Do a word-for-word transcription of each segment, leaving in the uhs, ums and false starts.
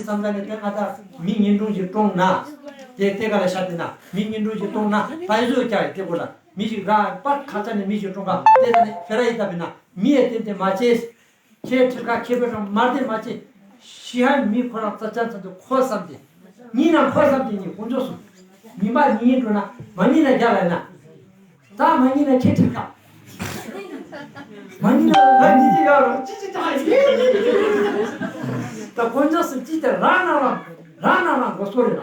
བསམ་ད་ནི་དེ་ང་ད་མི་ཉིན་དྲུང་ཞིག་གྲོངས་ན། དེ་དེ་ག་ལ་ཤ་དེ་ན་མི་ཉིན་དྲུང་ཞིག་གྲོངས་ན་ད་ཡི་ཟོ་ཀྱག་ཡི་དེ་གོ་ལ་མི་ཞིག་ར་པར་ཁ་ཚ་ནི་མི་ཞིག་གྲོངས་ག་དེ་ད་ནི་ཕེ་ར་ཡི་ད་བི་ན་མི་ཡི་དེ་དེ་མ་ཆེ། ཁྱེད་ཁྲིར་ཁ་ཁྱེད་པའི་རང་མར་དེ་མ་ཆེ། ཤི་ཧན་མི་ཁོ་རང་རྩ་ཅན་ཚ་དེ་ཁོ་བསམ་དེ། ཉིན་ན་ཁོ་བསམ་དེ་ཉིན་དཀོན་མཆོག་གསུམ། མི་མ་ཉིན་འགྲོ་ན་མ་ཉིན་ན་རྒྱ་ལ་ན། ད་མ་ཉིན་ན་ཁྱེད་ཁྲིར་ཁ། མ་ཉིན་ན་ང་ཉིན་དེ་ཡོད་རོ་ཅི་ཅི་ད་ཡིན། ད་དཀོན་མཆོག་གསུམ་ཅི་དེ་རང་ན་རང་རང་ན་རང་གོ་སོ་རེ་ན།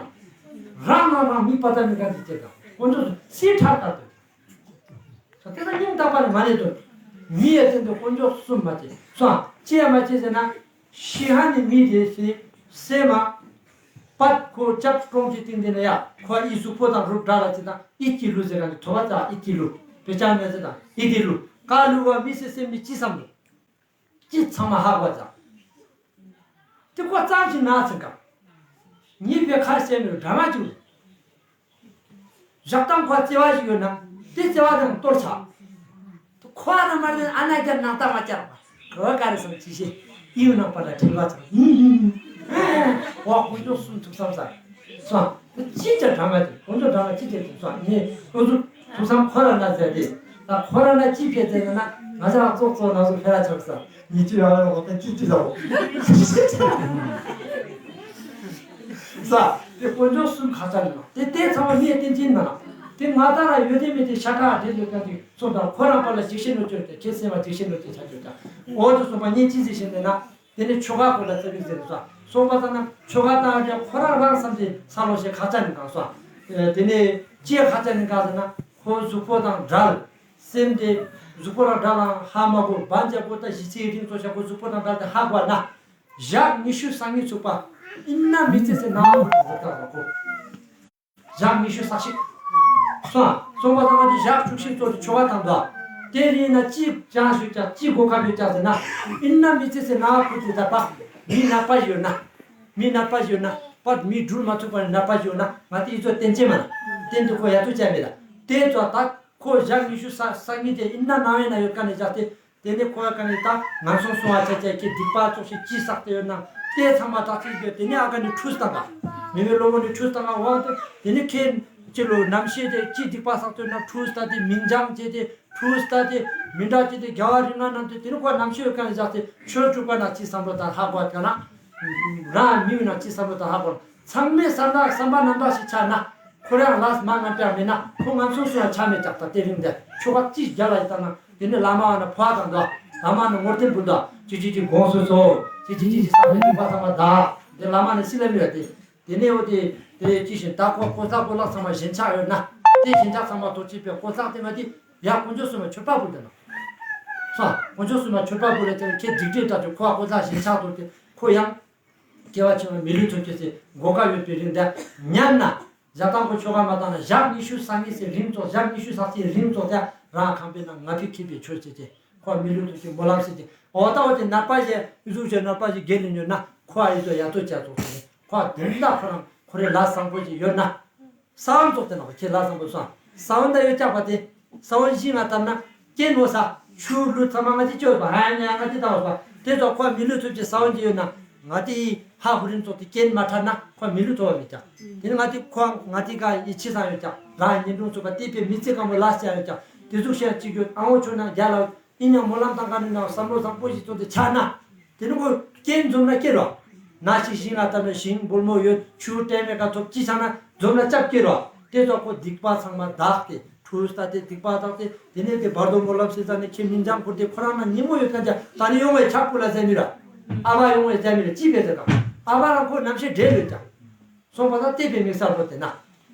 རང་ན་རང་མི་པ་ད་མི་ག་དེ་ཅི་ད་དཀོན་མཆོག་གསུམ་སི་ཁྲག་ད་དེ། ས་དེ་ལ་སྙིང་ཐག་པ་ནས་མ་ནས་དོན། མི་ཡ་དེ་འདི་དཀོན་མཆོག་གསུམ་མ་ཅེས་སོང་། ཅི་ཡ་མ་ཅེས་ཟེར་ན། ཤི་ཧ་ནི་མི་དེ་སི་སེ་མ། པད་ཁོ་ཅབ་ཀྲོང་གི་སྟེང་དེ་ན་ཡ་ཁོ་ཨི་གཟུགས་པོ་དང་རུབ་འདྲ་ལ་ཅི་དང་ཨི་ཀི་ལུ་ཟེར་ག་ནི་ཐོ་བ་ཙ་ཨི་ཀི་ལུ། པེ་ཅང་མེ་ཟེར་དང་ཨི་ཀི་ལུ། ཀ་ལུ་བ་མི་སེ་སེམས་ནི་ཅི་བསམ་ལུ། ཅི་ཚང་མ་ཧ་གོ་ཙང་། དེ་ཁོ་ཙམ་ཞིག་ན་ཚིག་ག་ཉིད་པའི་ཁ་ཟེར་ནས་འདྲ་མ་བྱུང་། ཞག་དང་ཁོ་བརྩེ་བ་ཞིག་ཡོད་ན་དེ་བརྩེ་བ་དང་གཏོར་ཆ། ཁོ་ན་མར་ཨ་ན་རྒྱབ་ནང་ལྟ་མ་བཅར་བ་ཁོ་ག་རེ་སོང་ཅི་ཤེས་ཡིན་ནང་པ་ལ་ཁྲིད་པ་ཚང་ཡིན་ཡིན་ཡིན། ཨོ་དཀོན་མཆོག་གསུམ་ཐུགས་བསམ་ས་སོང་། ཅི་ཅི་འདྲ་མ་བྱུང་དཀོན་མཆོག་འདྲ་མ་ཅི་ཅི་བྱུང་སོང་ངས་དཀོན་མཆོག་ཐུགས་བསམ་ཁོ་ར་ན་ཟེར་ཏེ། ད་ཁོ་ར་ན་ཅི་ཕེ་ཟེར་ན་ང་ཅག་ཙོག་ཙོག་ན་ཟུག་ཕེ་ར་ཆགས་ས། ཉི་ཅི་ཡང་ཡང་འོ་ཏེ་ཅི་ཅི་ལ་འོ། ས། དེ་དཀོན་མཆོག་གསུམ་ཁ་ཚ་ལ་དེ་དེ་ཚང་མ་མིའི་རྟེན་ཅན་མ་ན། དེ་ང་ད་ར་ཡོད་དེ་མེད་དེ་ཤ་ཁྲག་འདྲེས་ཡོད་ཀྱང་དེ་སོང་དང་ཁོ་རང་པ་ལ་འཇིགས་ཤིང་ནོར་བཅོས་ཏེ་ཁྱེད་སེམས་པ་འཇིགས་ཤིང་ནོར་བཅོས་ཆ་བཅོས་ཀྱང་འོ་དེ་སོང་པ་ངས་ཅི་ཟེར་ཤེས་ཏེ་ན། དེ་ནས་ཆོ་ག་ཁོ་ལ་ཙ་པིག་ཟེར་སོང་། སོང་པ་ཙ་ན་ཆོ་ག་བཏང་ཀྱང་ཁོ་རང་རང་བསམ་དེ་ས་ལོ་ཞེས་ཁ་ཚ་ནི་གང་སོང་། དེ་ནས་ཅི་ཁ་ཚ་ནི་གང་ཟེར་ན་ཁོ་གཟུགས་པོ་དང་བྲལ། སེམས་དེ་གཟུགས་པོ་དང་བྲལ་ལ་ཧ་མ་གོ་བར་འཇག་པོ་ད་ཞི་ཚིག་རིང་ཙོགས་ཤ་ཁོ་གཟུགས་པོ་དང་བྲལ་ཏེ་ཧ་གོ་ན། ཞག་ཉི་ཤུ་རྩ་གཉིས་ཚུགས་པ། ཨིན་ན་མི་ཚེ་ཚེ་ན་ཧ་གོ་ཟེར་ཏ་གོ། ཞག་ཉི་ཤུ་རྩ་གཅིག་སོང་། སོང་པ་ཙ་ན་དེ་ཞག་བཅུ་གཅིག་ཙོགས་དེ་ཆོ་ག་དང་འདུག་དེ་རིང་ན་ཅི་ཅང་ཞུ་ཅང་ཅི་གོ་སྐབས་ཡོད་ཅང་ཟེར་ན། ཨིན་ན་མི་ཚེ་ཚེ་ན་ཁུ་ཚེ་ད་པ། མི་ནག་པ་ཡོད་ན། མི་ནག་པ་ཡོད་ན། པ་མི་འགྲུལ་མ་ཐུབ་པ་ནི་ནག་པ་ཡོད་ན་ང་དེ་ཨི་ཚོ་བསྟན་ཅེས་མ་ན། བསྟན་དུ་ཁོ་ཡ་ཐུ་ཅ་མེད་ད། དེ་ཚོ་ད་ཁོ་ཞག་ཉི་ཤུ་རྩ་གཉིས་དེ་ཨིན་ན་ནང་ཡོད་ན་ཡོད་ཀ་ནས་བཞག་སྟེ། དེ་ནས་ཁོ་ཡ་ཀ་ནས་ད་ངན་སོང་སོང་བ་ཆ་ཆ་ཁྱེད་སྡིག་པ་ཙོགས་ཤིག་ཅི་བསགས་ཏེ་ཡོད་ན་དེ་ཚང་མ་དག་ཚིག་གི་དེ་ནས་ཨ་ཀ་ནས་ཁྲུས་བཏང་ག་མི་བའི་སློབ་མ་ནས་ཁྲུས་བཏང་ག་འོ་དེ་དེ་ནས་ཁྱེད་ཅི་ལོ་རྣམ་ཤེས་དེ་ཅི་སྡིག་པ་བསགས་ཏེ་ཡོད་ན་ཁྲུས་ལྟ་དེ་མིང་འཇམ་བྱས་ཏེ་ཁྲུས་ལྟ་དེ་མི་འདྲ་བྱས་ཏེ་རྒྱལ་བ་རིགས་ལྔ་རྣམས་དེ་དེ་ནས་ཁོ་རྣམ་ཤེས་ཡོད་ཀ་ནས་བཞག་སྟེ་ཆོས་དྲུག་པ་ན་ཅི་བསམ་བློ་དང་ཧ་གོ་ཀ་ན་རང་མི་བའི་ན་ཅི་བསམ་བློ་དང་ཧ་གོ་ན། ཚང་མའི་བསམ་པ་བསམ་པ་རྣམ་དག་ཞིག་ཆགས་ན། ཁོ་རང་ལ་མ་ངན་པ་མེད་ན་ཁོ་ངན་སོང་སོང་ཡང་ཆ་མེད་ཀྱག་ད་དེ་རིང་འདི་ཆོ་ག་ཅི་རྒྱ་ལ་ཡི་ལྟ་ན་དེ་ནི་བླ་མ་ན་ཕོ་བ་དང་འདུག་བླ་མ་ན་ངོར་ཏེ་འབུལ་འདུག་ཅི་ཅི་ཅི་དགོངས་སུ་གསོལ། ཅི་ཅི་ཅི་ཅི་བསམ་པའི་སྡིག་པ་ཚང་མ་དག་དེ་བླ་མ་ན་སི་ལ་མི་བ་དེ། དེ་ནས་འོ་དེ་དེ་ཅི་ཞིག་ད་ཁོ་ཁོ་ཚ་ཁོ་ལག་ཚང་མ་ཞེན་ཆགས་ཡོད་ན་དེ་ཞེན་ཆགས་ཚང་མ་དོར་ཅིག་པའི་ཁོ་ཚ་དེ་མ་དེ་ཡ་དཀོན་མཆོག་གསུམ་མ་མཆོད་པ་ཕུལ་དེ་ན། སོང་དཀོན་མཆོག་གསུམ་མ་མཆོད་པ་ཕུལ་ལ་དེ་ཁྱེད་སྡིག་སྒྲིབ་ད་དེ་ཁོ་ཁོ་ཚ་ཞེན་ཆགས་དོར་དེ་ཁོ་ཡང་། སྐྱེ་བ་ཕྱི་མ་མི་ལུས་ཐོབ་ཅེས་སི་གོ་སྐབས་ཡོད་པའི་རིང་འདི་ཉན་ན། ཞག་དང་པོ་ཆོ་ག་མ་བཏང་ན་ཞག་ཉི་ཤུ་རྩ་གཉིས་སི་རིང་ཙོགས་ཞག་ཉི་ཤུ་རྩ་གཅིག་རིང་ཙོགས་དེ་རང་ཁང་པའི་ནང་ང་ཕི་ཁྱི་པའི་ཆོས་བྱེད་ཅེས་ཁོ་མི་ལུས་ཐོབ་ཅེས་སྨོན་ལམ་སེ་ཅེས་འོ་ད་འོ་དེ་ནག་པ་ཞིག་ཨི་ཟུག་ཞིག་ནག་པ་ཞིག་རྒྱལ་ལ་ཉོན་ན་ཁོ་ཨི་ཟོ་ཡ་ཏོ་བྱ་ཙོགས་ཁོ་དོན་དག་ཁོ་རང་ཁོ་རེ་ལ་བཟང་པོ་ཞིག་ཡོད་ན། ས་བོན་ཙོགས་དེ་ནོག་ཁྱེད་ལ་བཟང་པོ་སོང་། ས་བོན་ད་ཡོད་ཀྱག་པ་དེ། ས་བོན་ཞིང་ང་བཏབ་ན་སྐྱེན་ནོ་ས། ཆུ་ལུད་ཚང་མ་ང་ཅི་ཅོས་པ་ཧ་ཡ་ང་ཅི་བཏང་བ་པ། དེ་ཚོ་ཁོ་མི་ལུད་ཐོབ་ཅེས་ས་བོན་ཅི་ཡོད་ན། ང་དེ་ཧ་ཧུ་རིན་ཙོགས་དེ་སྐྱེན་མ་ཐར་ན་ཁོ་མི་ལུད་ཐོབ་པ་མེད་ཀྱག་དེ་ནི་ང་དེ་ཁོ་ང་དེ་ག་ཡི་ཆི་ས་ཡོད་ཀྱག་རང་ཉིན་དྲུང་ཚུགས་པ་དེ་པའི་མི་ཚེ་གང་པོ་ལ་སྐྱ་ཡོད་ཀྱག་དེ་ཟུག་བཤད་ཅིག་ཡོད་ཨ་འོ་ཆོ་ན་རྒྱ་ལ། ཨིན་ཡང་སྨོན་ལམ་བཏང་ག་ནི་ན་བསམ་བློ་བཟང་པོ་ཞིག་བཏོན་ཏེ་ཆ་ན། དེ་ནི་ཁོ་རྐྱེན་འཛོམས་ན་སྐྱེ་རོ། ན་ཞིག་ཞིང་ལ་བཏབ་ན་ཞིང་སྦོལ་མོ་ཡོད་ཆུ་སྤྲད་མེད་ཀ་ཐོབ་ཅི་ཆ་ན་འཛོམས་ན་སྐྱབས་སྐྱེ་རོ། དེ་ཚོ་ཁོ་སྡིག་པ་ཚང་མ་དག་སྟེ་ཁྲུས་ལྟ་སྟེ་སྡིག་པ་དག་སྟེ་དེ་ནས་དེ་བར་དོ་སྨོན་ལམ་སེ་ཙ་ནས་ཁྱེད་མིང་འཇམ་ཁུར་ཏེ་ཁོ་རང་ན་ཉིན་མོ་ཡོད་ཀ་ཅ་ད་ནི་ཡོང་བའི་ཆག་པོ་ལ་ཟེར་མི་ར། ཨ་བ་ཡོང་བའི་ཟེར་མི་ར་ཅི་བས་ཟེར་ག་ཨ་བ་རང་ཁོ་རྣམ་ཤེས་འབྲེལ་ཡོད་ཀྱང་། སོང་པ་ད་བལྟས་པའི་མིག་གསལ་པོ་དེ་ན།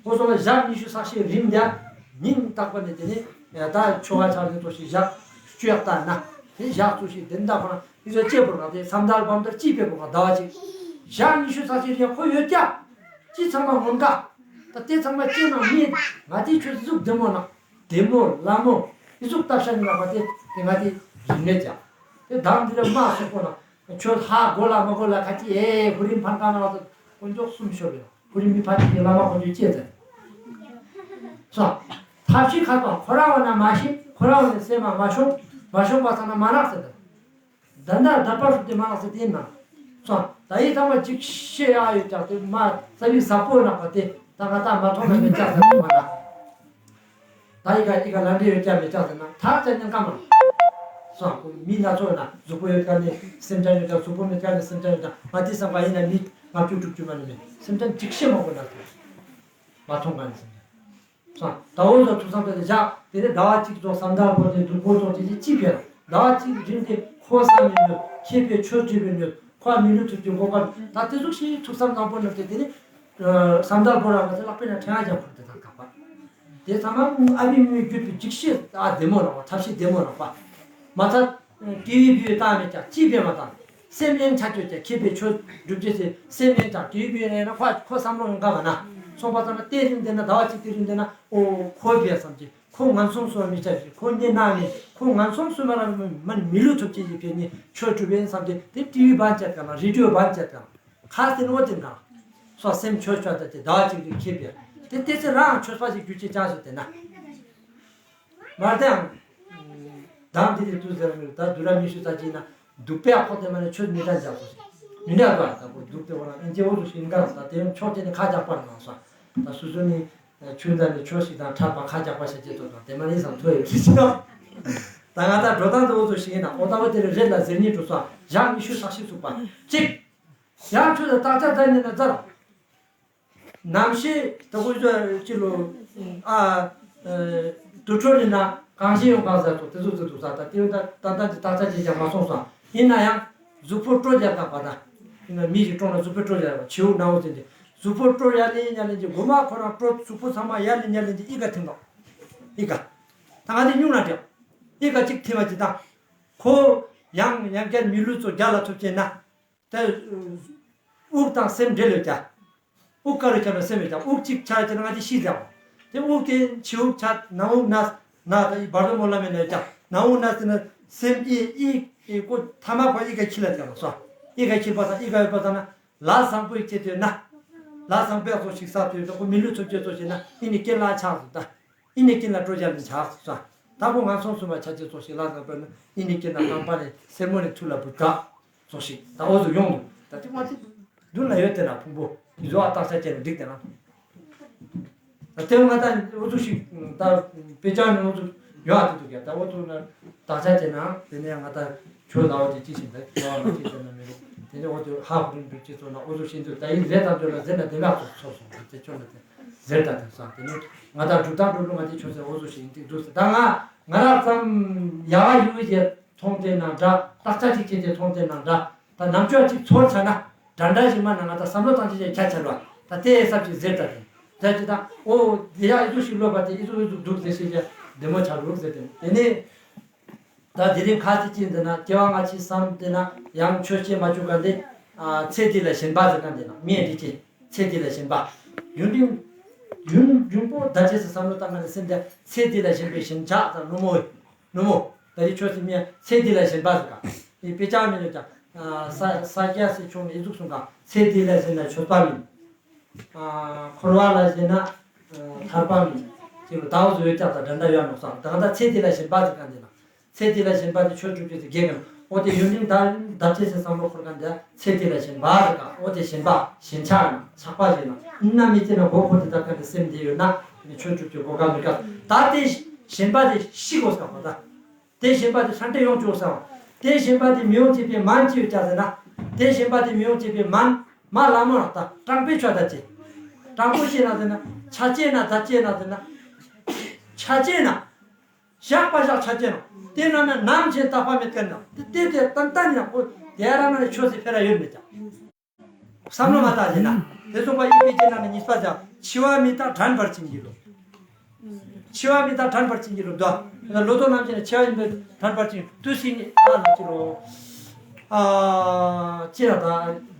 ཁོ་སོང་པ་ཞག་ཉི་ཤུ་རྩ་གཅིག་རིང་དེ་ཉིན་རྟག་པ་ནས་དེ་ནས་ད་ཆོ་ག་ཆག་ནས་ཏོ་ཞིག་ཞག་བཅུ་ཡག་ལྟ་ན་དེ་ཞག་ཚོ་ཞིག་དེ་འདྲ་ཁོ་རང་ཨི་ཚོ་སྐྱེ་བོ་རང་དེ་མཚམས་དར་བམ་དར་ཅི་བས་བོ་ག་ཟླ་བ་གཅིག་ཞག་ཉི་ཤུ་རྩ་གཅིག་རིང་ཁོ་ཡོད་ཀྱག་ཅི་ཚང་མ་ངོམ་ག་ད་དེ་ཚང་མ་སྐྱེ་ན་མི་ང་དེ་ཆོས་གཟུགས་བདེ་མོ་ན་བདེ་མོ་ལ་མོ་ཨི་གཟུགས་བཏབ་ཤ་ནི་ལ་བ་དེ་དེ་ང་དེ་རིན་མེད་ཀྱག་དེ་དང་དེ་རེ་མ་སོག་པོ་ན། ཁྱོད་ཧ་གོ་ལ་མ་གོ་ལ་ཁ་ཅི་ཨེ་ཧུ་རིན་ཕན་ཁ་ན་བ་དཀོན་མཆོག་གསུམ་ཤོར་རེ། ཧུ་རིན་མི་ཕ་ཅི་གི་བླ་མ་དཀོན་མཆོག་ཅེས་ཟེར། སོ། ཐབས་ཤེས་ཁ་ཏོ་ཁོ་ར་བ་ན་མ་ཤེས་ཁོ་ར་བ་ན་སེ་མ་མ་ཤོང་མ་ཤོང་པ་ས་ན་མ་ནག་ཟེར་ཏེ། ད་ད་ད་པ་ཤུག་དེ་མ་ནག་ཟེར་ཏེ་ཡིན་ན། སོ། ད་ཡི་ཚང་མ་ཅིག་ཤེས་ཡ་ཡོད་ཀྱག་དེ་མ་ས་བི་ས་པོ་ནག་པ་དེ་ད་ང་ད་མ་མཐོང་ན་མི་ཅག་ཟེར་མ་ན། ད་ཡི་ག་ཡི་ག་ལ་འདྲེ་ཡོད་ཀྱག་མི་ཅག་ཟེར་ན་ཐག་ཅག་ཉན་ཀ་མ་སོང་། མི་སྣ་ཚོགས་ན་གཟུགས་པོ་ཡོད་ཀྱག་ནི་སེམས་ཅན་ཡོད་ཀྱག་གཟུགས་པོ་མེད་ཀྱག་ནི་སེམས་ཅན་ཡོད་ཀྱག་ང་དེ་བསམ་པ་ཡིན་ན་མི་ལྔ་བཅུ་དྲུག་ཅུ་མ་ནི་མེད་སེམས་ཅན་ཅིག་ཤེས་མ་དགོས་ན་ཟེར་མ་མཐོང་ཀ་ནི་སེམས་ཅན། ད་འོ་ཟོ་ཐུགས་བསམ་བཏང་སྟེ་བཞག་དེ་ནས་ཟླ་བ་གཅིག་ཙོགས་བསམ་བློ་བོར་ཏེ་སྡུག་པོ་ཙོགས་ཅིག་ཅིག་ཅི་ཕེ་ལ་ཟླ་བ་གཅིག་རིང་དེ་ཁོ་བསམ་མི་ནུས་མཁས་པའི་ཆོས་བྱེད་པའི་ནུས་ཁོ་མི་ལུས་ཐུབ་ཀྱི་གོ་སྐབས་ད་དེ་ཟུག་ཤིག་ཐུགས་བསམ་བཟང་པོ་བསྣམས་ཏེ་དེ་ནས་བསམ་བློ་བོར་ར་མ་ཚད་ལག་པའི་ནང་ཕྲེང་བ་ཀྱང་ཁུར་ཏེ་ད་དགག་པ་དེ་ཚང་མ་ཨ་བི་མི་བརྒྱུད་པའི་འཇིགས་ཤེས་ཨ་བདེ་མོ་རང་བ་ཐབས་ཤེས་བདེ་མོ་རང་བ་མ་ཚད། ཏི་བི་བི་བཏང་མེད་ཀྱང་ཅི་ཕེ་མ་བཏང་། སེམས་ཡེངས་ཆ་ཆོད་ཀྱང་མཁས་པའི་ཆོས་སྒྲུབ་ཅེས་སེ་སེམས་ཡེངས་ཀྱང་ཏི་བི་བི་ཡིན་ན་ཁོ་ཁོ་བསམ་བློ་ཡོང་ག་མ་ན། སོང་པ་ཙམ་ན་དེ་རིང་དེ་ན་ཟླ་བ་གཅིག་དེ་རིང་དེ་ན་ཨོ་ཁོ་ཕེ་བསམ་གྱི་ཁོ་ངན་སོང་སོང་མི་ཆ་ཞིག་ཁོ་ཉེ་ན་མི་ཁོ་ངན་སོང་སོང་མ་ར་མི་མི་ལུས་ཐུབ་ཅེས་ཡི་ཕེ་ནི་ཆོས་སྒྲུབ་ཡིན་བསམ་གྱི་དེ་ཏི་བི་བན་བཅད་ཀྱང་ན་རེ་ཌིའོ་བན་བཅད་ཀྱང་ན་ཁ་སྟེ་ནོ་དེ་ན་སོ་སེམས་ཆོས་ཆོས་དེ་ཟླ་བ་གཅིག་རིང་མཁས་པའི་དེ་དེ་ཚེ་རང་ཆོས་པ་ཞིག་རྒྱུ་ཅེས་ཅང་སོ་དེ་ན། མ་དེའང་། དང་དེ་དེ་དུས་ཟེར་མི་ད་དུས་རབས་ཉི་ཤུ་རྩ་གཅིག་ན་སྡུག་པའི་ཁོ་དེ་མ་ནས་ཆོས་མི་འདྲ་འཇགས་སོ་ཞིག་མི་འདྲ་བ་ད་ཁོ་སྡུག་དེ་འོ་ན་ཨིན་ཅེ་འོ་ཚོ་ཞིག་འགའ་ད་དེ་ཡང་ཕྱོགས་གཅིག་ནས་ཁ་རྒྱག་པར་མ་སོང་། ད་སུ་སུ་ནི་ཆུང་ཙག་ནས་ཆོས་ཤིག་དང་འཁྲབ་པ་ཁ་རྒྱག་པ་ཤ་ཅེ་ཏོ་དང་དེ་མ་ནས་སང་ཐོས་ཡོད་ཞིག་ད་ང་ད་འགྲོ་སྟངས་དེ་འོ་ཚོ་ཞིག་ཡིན་ན་འོ་ད་འོ་དེ་རེ་རེད་ལ་ཟེར་ཉིད་འགྲོ་སོང་ཞག་ཉི་ཤུ་རྩ་གཅིག་ཚུགས་པ་གཅིག་ཡང་ཆོས་ལ་བརྟག་དཔྱད་མཛད་ཉིད་ན་མཛད། ནམ་ཤེས་ད་ཁོ་ཚོ་ཅི་ལོ་ཨ་དུར་ཁྲོད་ནི་ན་གང་ཤེས་ཡོང་གང་ཟེར་ཏོ་དེ་ཚོ་ཚོ་འདུག་ས་ད་དེ་ད་ད་ད་ཅི་ད་ཅི་ཅི་ཅང་མ་སོང་ས་ཡིན་ན་ཡང་གཟུགས་པོ་སྤྲོ་རྒྱག་དང་པ་ད་ཡིན་ན་མི་ཞིག་སྤྲོ་ན་གཟུགས་པོ་སྤྲོ་རྒྱག་པ་བྱིའུ་ནང་འོ་ཟེར་ཏེ་གཟུགས་པོ་སྤྲོ་ཡ་ལེ་ཡ་ལེ་ཅི་མགོ་མ་ཁོ་རང་སྤྲོ་གཟུགས་པོ་ཚང་མ་ཡ་ལེ་ཡ་ལེ་ཅི་ཨི་ཀ་ཐིམ་དོ་ཨི་ཀ་ད་ང་དེ་སྙུང་ན་འདྲ་ཨི་ཀ་ཅིག་ཐིམ་པ་ཅི་ད་ཁོ་ཡང་ཡང་བསྐྱར་མི་ལུས་ཚོ་རྒྱ་ལ་ཐུབ་ཅེ་ན། ད་དབུགས་དང་སེམས་འབྲེལ་ཡོད་ཀྱང་། དབུགས་ཀ་རུ་ཁྱབ་ན་སེམས་ཡོད་ཀྱང་དབུགས་གཅིག་ཆ་ཅེ་ན་ང་ཅི་ཤི་ཟེར་བ། དེ་དབུགས་དེ་ཕྱི་དབུགས་ཆ་ནང་དབུགས་ནས་ན་ད་ཡི་བར་དོ་མོ་ལ་མེད་ན་ཡོད་ཀྱང་ནང་དབུགས་ནས་ཟེར་ན་སེམས་ཨི་ཨི་ཨི་ཀོ་ཐ་མ་ཁོ་ཨི་ཀ་འཁྱིལ་ལ་ཀྱང་སོ། ཨི་ཀ་འཁྱིལ་པ་དང་ཨི་ཀ་ཡོད་པ་དང་ན་ལ་བཟང་པོ་ཡི་ཆེད་དུ་ན། ལ་བཟང་པོ་ཡག་ཚོགས་ཤིག་ས་དུས་ད་ཁོ་མི་ལུས་ཚོགས་ཆེད་ཚོགས་ཤིག་ན་ཨི་ནི་རྐྱེན་ལ་ཆགས་སོ་ད། ཨི་ནི་རྐྱེན་ལ་སྤྲོ་རྒྱ་ནི་ཆགས་སོ། ད་ཁོ་ངན་སོང་གསུམ་པ་ཆ་ཆེད་ཚོགས་ཤིག་ལ་བཟང་པོ་ན་ཨི་ནི་རྐྱེན་ལ་རྐང་པ་ནི་སེར་མོ་ནི་ཐུར་ལ་བུད་ད། ཙོགས་ཤིག་ད་འོ་ཚོ་ཡོང་འདུག་ད་དེ་མ་དེ་མདུན་ལ་ཡོད་དེ་ན་ཕུང་པོ་བཟོ་བ་བརྟག་དཔྱད་བྱས་ན་འགྲིག་དེ་ན། ད་དེ་ང་ད་འོ་ཚོ་ཞིག་ད་དཔེ་ཆ་ནི་འོ་ཚོ་ཡོང་ཨ་དེ་འདུག་ཡ་ད་འོ་ཚོ་ན་བརྟག་དཔྱད་བྱས་ན་དེ་ནས་ང་ད་ཆོས་ལ་འོ་དེ་ཅི་ཞིག་ད་ཁྱོད་བ་ང་ཅི་ཟེར་ན་མི་རུང་དེ་ནས་འོ་དེ་ཧ་ཧུ་རིང་འདུག་ཅི་ཚོ་ན་འོ་ཚོ་ཤེས་འདུག་ད་ཡིན་རེད་ད་འདོད་ལ་ཟེར་ན་དེ་ལ་ཚོ་ཚོ་སོང་ད་དེ་ཆོས་ལ་དེ་ཟེར་ད་དེ་སོང་དེ་ནས་ང་ད་སྒྲུབ་ད་སྒྲུབ་ལུགས་ང་དེ་ཆོས་ཟེར་འོ་ཚོ་ཞིག་ཡིན་དེ་འདུག་ཟེར་ད་ང་ང་རང་ཙམ་ཡ་ཡུ་ཡེ། མཐོང་དེ་ན་འདྲ། བརྟག་དཔྱད་ཅིག་བྱས་ཏེ་མཐོང་དེ་ན་འདྲ། ད་ནམ་ཅོག་ཅིག་ཚོར་ཆ་ན་འདྲ་འདྲ་ཞིག་མ་ན་ང་ད་བསམ་བློ་བཏང་ཅིག་ཅིག་ཁྱད་ཆར་བ་ད་དེ་ཧེ་སབ་ཅིག་ཟེར་ད་དེ་ཟེར་ཅིག་ད་འོ་དེ་ཡ་ཨི་ཟུག་ཞིག་ལོ་བ་དེ་ཨི་ཟུག་ཨི་ཟུག་འདུག་ཟེར་ཞིག་ཅིག་བདེ་མོ་ཆགས་འདུག་ཟེར་ཏེ་དེ་ནས་ད་དེ་རིང་ཁ་ཅིག་ཅིག་འདི་ན་སྐྱེ་བ་སྔ་ཕྱི་བསམ་དེ་ན་ཡང་ཆོས་ཅིག་མ་བཅུག་ག་འདི་ཚེ་འདི་ལ་ཞེན་པ་ཟེར་ག་འདི་ན་མིའི་འདི་ཅིག་ཚེ་འདི་ལ་ཞེན་པ་ཡུན་རིང་ཡུན་རིང་པོ་ད་ཅེས་སུ་བསམ་བློ་བཏང་ག་འདི་སེམས་དེ་ཚེ་འདི་ལ་ཞེན་པའི་ཞེན་ཆགས་དང་བླུན་མོ། ནུ་མོ། ད་རེས་ཆོས་སི་མི་ཚེ་འདི་ལ་ཞེན་པ་ཟེར་ག། དེ་དཔེ་ཆ་མི་ཡོད་ཀྱང་། ས་ས་སྐྱ་སི་ཆུང་ནས་ཨི་ཟུག་གསུང་ག། ཚེ་འདི་ལ་ཞེན་ན་ཆོས་པ་མིན། འཁོར་བ་ལ་ཞེན་ན་ཐར་པ་མིན། ཅེས་པ་ད་འོ་ཟུག་ཡོད་ཀྱང་ད་འདྲ་འདྲ་ཡོད་ནོག་སང་ད་ག་ད་ཚེ་འདི་ལ་ཞེན་པ་ཟེར་ག་འདི་ན། ཚེ་འདི་ལ་ཞེན་པ་དེ་ཆོས་སྒྲུབ་ཀྱི་ཚེ་རྒྱལ་ག་ན་འོ་དེ་ཡུན་རིང་ད་ད་ཅེས་སུ་བསམ་བློ་འཁོར་ག་འདི་ཚེ་འདི་ལ་ཞེན་པ་ཟེར་ག་འོ་དེ་ཞེན་པ་ཞེན་ཆགས་ན་ཆགས་པ་ཞེན་ན་ཨིན་ན་མི་ཚེ་ན་མགོ་འཁོར་དེ་ད་ག་འདི་སེམས་འདི་ཡོད་ན་དེ་ནི་ཆོས་སྒྲུབ་ཀྱི་གོ་སྐབས་མི་དཀའ། ད་དེ་ཞེན་པ་དེ་ཤི་དགོས་ཀ་བ་ད། དེ་ཞེན་པ་དེ་ཧྲན་ཏེ་ཡོང་བཅུག་ས། དེ་ཞེན་པ་དེ་མི་ཡོང་བྱེད་པའི་མན་ཅི་ཡོད་ཀྱག་ཟེར་ན། དེ་ཞེན་པ་དེ་མི་ཡོང་བྱེད་པའི་མན། མ་ལ་མོ་ར་ད་དྲང་པོའི་ཆོས་ད་ཅེ། དྲང་པོ་ཤེས་ན་ཟེར་ན། ཆ་ཅེ་ན་ད་ཅེ་ན་ཟེར་ན། ཆ་ཅེ་ན། བཞག་པ་བཞག་ཆ་ཅེ་ན། དེ་ན་ན་ནམ་ཞིག་རྟག་པ་མེད་ཀ་ན། དེ་དེ་དེ་ཏན་ཏན་ཡང་ཁོ་དེ་ར་ན་ཆོས་སི་ཕེ་ར་ཡོད་མེད་ཀྱག། བསམ་བློ་མ་བཏང་ཞེ་ན། དེ་སོང་པ་ཡི་པེ་ཅེ་ན་ནི་གཉིས་པ་ཟེར། འཆི་བ་མི་རྟག་དྲན་པར་བྱིན་གྱིས་རློབས། འཆི་བ་མི་རྟག་དྲན་པར་བྱིན་གྱིས་རློབས་དོ། ལོ་ཏོག་རྣམས་ཀྱི་ནི་འཆི་བ་ཡིན་པས་དྲན་པར་བྱིན། དུས་ཤིག་ནི་ཨ་ལ་ཅི་རོ། ཨ་ཅི་ར་ད་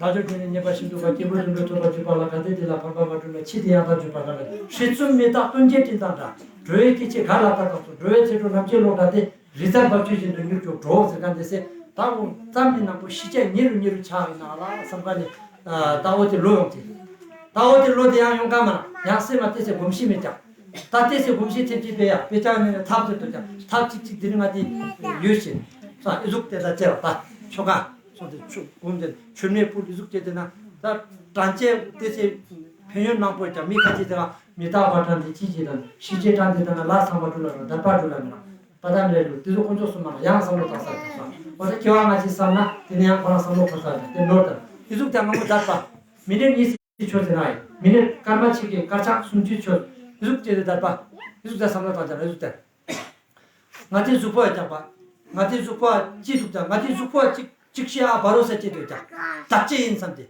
བདག་ཅག་ཀུན་ནི་ཉེས་པ་ཤིན་ཏུ་དག། སྐྱེས་བུ་དུད་འགྲོ་ཐོབ་པར་བྱེད་པ་ལ། གལ་ཏེ་དེ་ལ་ཕན་པ་མ་བསྒྲུབས་ན། འཆི་དེ་ཡང་དག་བརྗོད་པ་ག་ལ། སྲིད་གསུམ་མི་རྟག་སྟོན་ཀའི་སྤྲིན་དང་འདྲ། འགྲོ་བའི་སྐྱེ་འཆི་ག་ལ་བལྟ་དང་སོགས། འགྲོ་བའི་ཚེ་འགྲོ་ནམ་སྐྱེ་ལོག་འདྲ་སྟེ། རི་རྩེར་འབབ་ཆུ་བཞིན་དུ་མྱུར་མགྱོགས་འགྲོ་ཟེར་ག་འདི་སེ་ད་འོ་ཙམ་ནི་ནང་པོ་ཤི་ཆ་ཉེ་རུ་ཉེ་རུ་ཆགས་ཡིན་ན་ལ་བསམ་ག་ནི་ད་འོ་དེ་ལོ་ཡོང་ཅིག་ད་འོ་དེ་ལོ་དེ་ཡང་ཡོང་ག་མ་ན་ཡང་སེམས་ལ་དེ་སེ་གོམས་གཤིས་མེད་ཀྱག་ད་དེ་སེ་གོམས་གཤིས་ཐེབས་ཅིག་པས་ཡ་པེ་ཅག་ནི་ཐབས་ཟེར་དུ་ཀྱག་ཐབས་ཅིག་ཅིག་དེ་རིང་ང་དེ་ཡོད་ཤེས་ས་ཨི་ཟུག་དེ་ད་ཅེ་བ་ད་ཆོ་ག་དེ་ཆུ་བུམ་དེ་མཆོད་མེ་ཕུལ་འི་ཟུག་བྱས་ཏེ་ན་ད་དྲན་ཅེས་དེ་ཚེ་ཕན་ཡོན་མང་པོ་ཡོད་ཀྱག། མི་ཁ་ཅིག་དེ་ལ་མི་རྟག་པ་དྲན་ཏེ་ཅི་ཅི་དང་ཤི་ཅེས་དྲན་ཏེ་དང་ལ་ཚང་མ་འགྲུལ་ལ་རོ་དད་པ་འགྲུལ་ལ་མི་རང་པ་དང་རེ་རུ་དེ་ཚོ་དཀོན་མཆོག་གསུམ་མ་ལ་ཡང་བསམ་བློ་བཏང་ས་དང་ས་འོ་ད་སྐྱེ་བ་སྔ་ཕྱི་བསམ་ན་དེ་ནས་ཡང་ཁོ་རང་བསམ་བློ་འཁོར་ས་དང་དེ་ནོར་དང་དེ་ཟུག་དང་ང་མོ་དད་པ་མི་ནེར་གཉིས་སི་ཆོས་ཟེར་ན་ཡིན་མི་ནེར་སྐར་མ་གཅིག་གི་དཀར་ཆག་སུམ་ཅུའི་ཆོས་དེ་ཟུག་དེ་དད་པ་དེ་ཟུག་དང་བསམ་བློ་བཏང་ཅ་ལ་དེ་ཟུག་དང་། ང་དེ་གཟུགས་པོ་ཡ་རྒྱག་པ། ང་དེ་གཟུགས་པོ་ཅི་ཟུག་དང་ང་དེ་གཟུགས་པོ་ཅིག་ཅིག་ཤེས་ཨ་བ་རོ་ས་ཅི་དུ་རྒྱག་དག་ཅི་ཡིན་བསམ་སྟེ།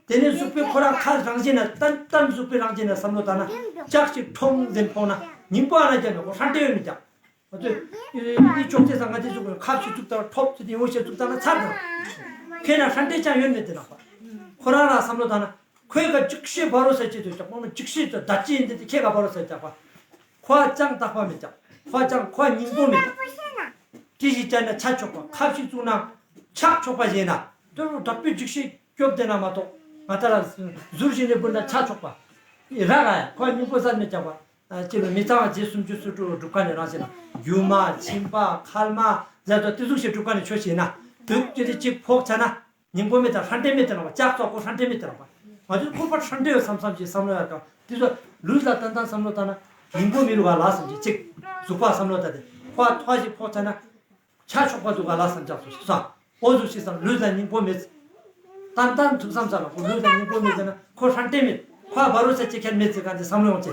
དེ་ནས་གཟུགས་པོའི་ཁོ་རང་ཁ་རང་བཞིན་ན་ཏན་ཏན་གཟུགས་པོའི་རང་བཞིན་ན་བསམ་བློ་བཏང་ན་ལྕགས་ཤིག་ཁྲོང་འཛིན་ཕོག་ན་སྙིང་པོ་ཨ་ན་རྒྱག་ན་ཁོ་ཧྲན་ཏེ་ཡོད་མི་རྒྱག་འོ་དེ་ཨི་ཅོག་ཙེ་ས་ང་དེ་གཟུགས་པོའི་ཁ་ཕྱི་བཙུགས་དང་ཐོབ་ཙེ་དེ་ཡོ་ཤེས་བཙུགས་དང་ན་ཚར་དང་ཁེ་ན་ཧྲན་ཏེ་ཅང་ཡོད་མེད་དེ་ནག་པ་ཁོ་རང་རང་བསམ་བློ་བཏང་ན། ཁོའི་ཀ་ཅིག་ཤེས་བ་རོ་ས་ཅི་དུ་ཅག་མ་མ་ཅིག་ཤེས་དུ་ད་ཅི་ཡིན་དེ་ཁྱེད་ཀ་བ་རོ་ས་ཅག་པ། ཁོ་ཅང་དག་པ་མི་ཅག་ཁོ་ཅང་ཁོ་སྙིང་པོ་མི་ཅག་ཅི་ཞིག་ཅག་ན་ཆ་ཆོག་པ་ཁབ་ཞིག་བཙུགས་ན་ཆག་ཆོག་པ་ཡིན་ན་དོ་རུ་དྲག་པོའི་ཅིག་ཤེས་སྐྱོབ་དེ་ན་མ་གཏོགས་ང་ད་ལ་ཟུར་ཞིག་ནས་བུད་ན་ཆ་ཆོག་པ། ར་ར་ཡ་ཁོ་སྙིང་པོ་ས་མི་ཅག་པ། ཅི་ལ་མི་ཚང་བ་རྗེ་སུམ་ཅུ་སོ་དྲུག་སྒྲུབ་ཁ་ནས་རང་བྱེད་ན་རྒྱུ་མ་མཆིན་པ་མཁལ་མ་ཟེར་དོ་དེ་ཟུག་ཞིག་སྒྲུབ་ཁ་ནས་ཆོས་བྱེད་ན་དུག་ཅི་དེ་ཅིག་ཕོག་ཆ་ན། སྙིང་པོ་མེད་དང་ཧྲན་ཏེ་མེད་དེ་རང་བ་ལྕགས་ཙོག་པོ་ཧྲན་ཏེ་མེད་དེ་རང་བ། ང་ཚོས་ཁོ་པ་ཧྲན་ཏེ་ཡོད་བསམ་བསམ་ཞིག་བསམ་བློ་ཡོད་ཀྱང་དེ་ཚོ་ལུས་ལ་ཏན་ཏན་བསམ་བློ་བཏང་ན་སྙིང་པོ་མི་རུག་ག་ལ་བསམ་ཞིག་ཅིག་གཟུགས་པ་བསམ་བློ་བཏང་སྟེ་ཁོ་ཐོ་ཞིག་ཕོག་ཚར་ན་ཆ་ཆོག་པ་འདུག་ག་ལ་བསམ་ཅག་སོ་ཞིག་སོང་འོ་ཟུག་ཞིག་བསམ་ལུས་ལ་སྙིང་པོ་མེད། ཏན་ཏན་ཐུགས་བསམ་ཚར་ལ་ཁོ་ལུས་ལ་སྙིང་པོ་མེད་ཟེར་ན་ཁོ་ཧྲན་ཏེ་མེད་ཁོ་བ་རོ་ས་ཅི་ཁྱེར་མེད་ཟེར་ག་འདི་བསམ་བློ་ཡོང་ཅེ།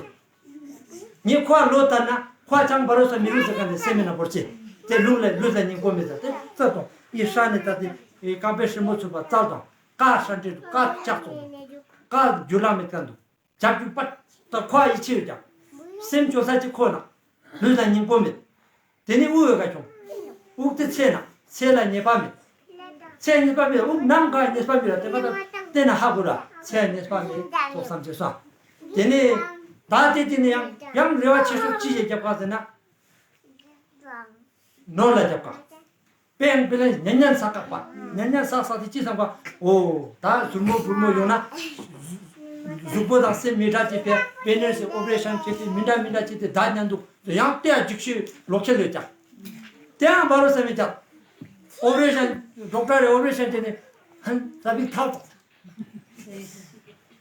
ངས་ཁོ་ལོ་ལྟར་ན་ཁོ་ཅང་བ་རོ་ས་མི་རུག་ཟེར་ག་ནས་སེམས་མེད་ན་བོར་ཅེ། དེ་ལུས་ལ་ལུས་ལ་སྙིང་པོ་མེད་ཟེར་དེ་རྩ་དང་ཨི་ཧྲ་ནས་ད་དེ་ཨི་རྐང་པའི་སྲིན་མོ་ཚུགས་པ་རྩལ་དང་ཀ་ཧྲ་འདྲེ་འདུག་ཀ་ལྕགས་ཙོག་འདུག་ཀ་རྒྱུ་ལག་མེད་ཀ་འདུག་ཇག་རྒྱུ་པ་ད་ཁོ་ཨི་ཆེ་ཡོད་ཀྱང་སེམས་སྐྱོ་ས་ཅིག་ཁོ་ན་ལུས་ལ་སྙིང་པོ་མེད། དེ་ནས་དབུགས་ཡོད་ཀ་ཁྱོང་། དབུགས་དེ་ཚད་ན་ཚད་ལ་ཉེས་པ་མེད། ཚད་ཉེས་པ་མེད་དབུགས་ནམ་ག་ཉེས་པ་མེད་ལ་དེ་ག་ད་བལྟས་ན་ཧ་གོ་ར་ཚད་ཉེས་པ་མེད་ཐོག་བསམ་བྱས་སོང་། དེ་ནས་ད་དེ་དེ་ནས་ཡང་ཡང་རེ་བ་ཆེ་ཤོས་ཅི་ཞིག་རྒྱབ་ག་ཟེར་ན། ནོར་ལ་རྒྱབ་ག་དཔེ་ཡང་དཔེ་ལ་ཉན་ཉན་ས་བཀག་པ། ཉན་ཉན་ས་བསགས་ཏེ་ཅི་བསམ་པ། འོ་ད་ཟུར་མོ་བུར་མོ་ཡོང་ན། གཟུགས་པོ་དང་སེམས་མི་འདྲ་ཅེས་པའི་པེ་ནེར་སི་ཨོ་པ་རེ་ཤན་བྱས་ཏེ་མི་འདྲ་མི་འདྲ་བྱས་ཏེ་ད་ཉན་འདུག་ཡང་དེ་ཡང་འཇིགས་ཤིག་ལོག་ཁྱེར་ལོས་ཀྱང་། དེ་ཡང་བ་རོ་ས་མི་ཀྱང་། ཨོ་པ་རེ་ཤན་ཌོག་ཊར་རེ་ཨོ་པ་རེ་ཤན་བྱས་ནས། ཧན་ད་བི་ཐབ།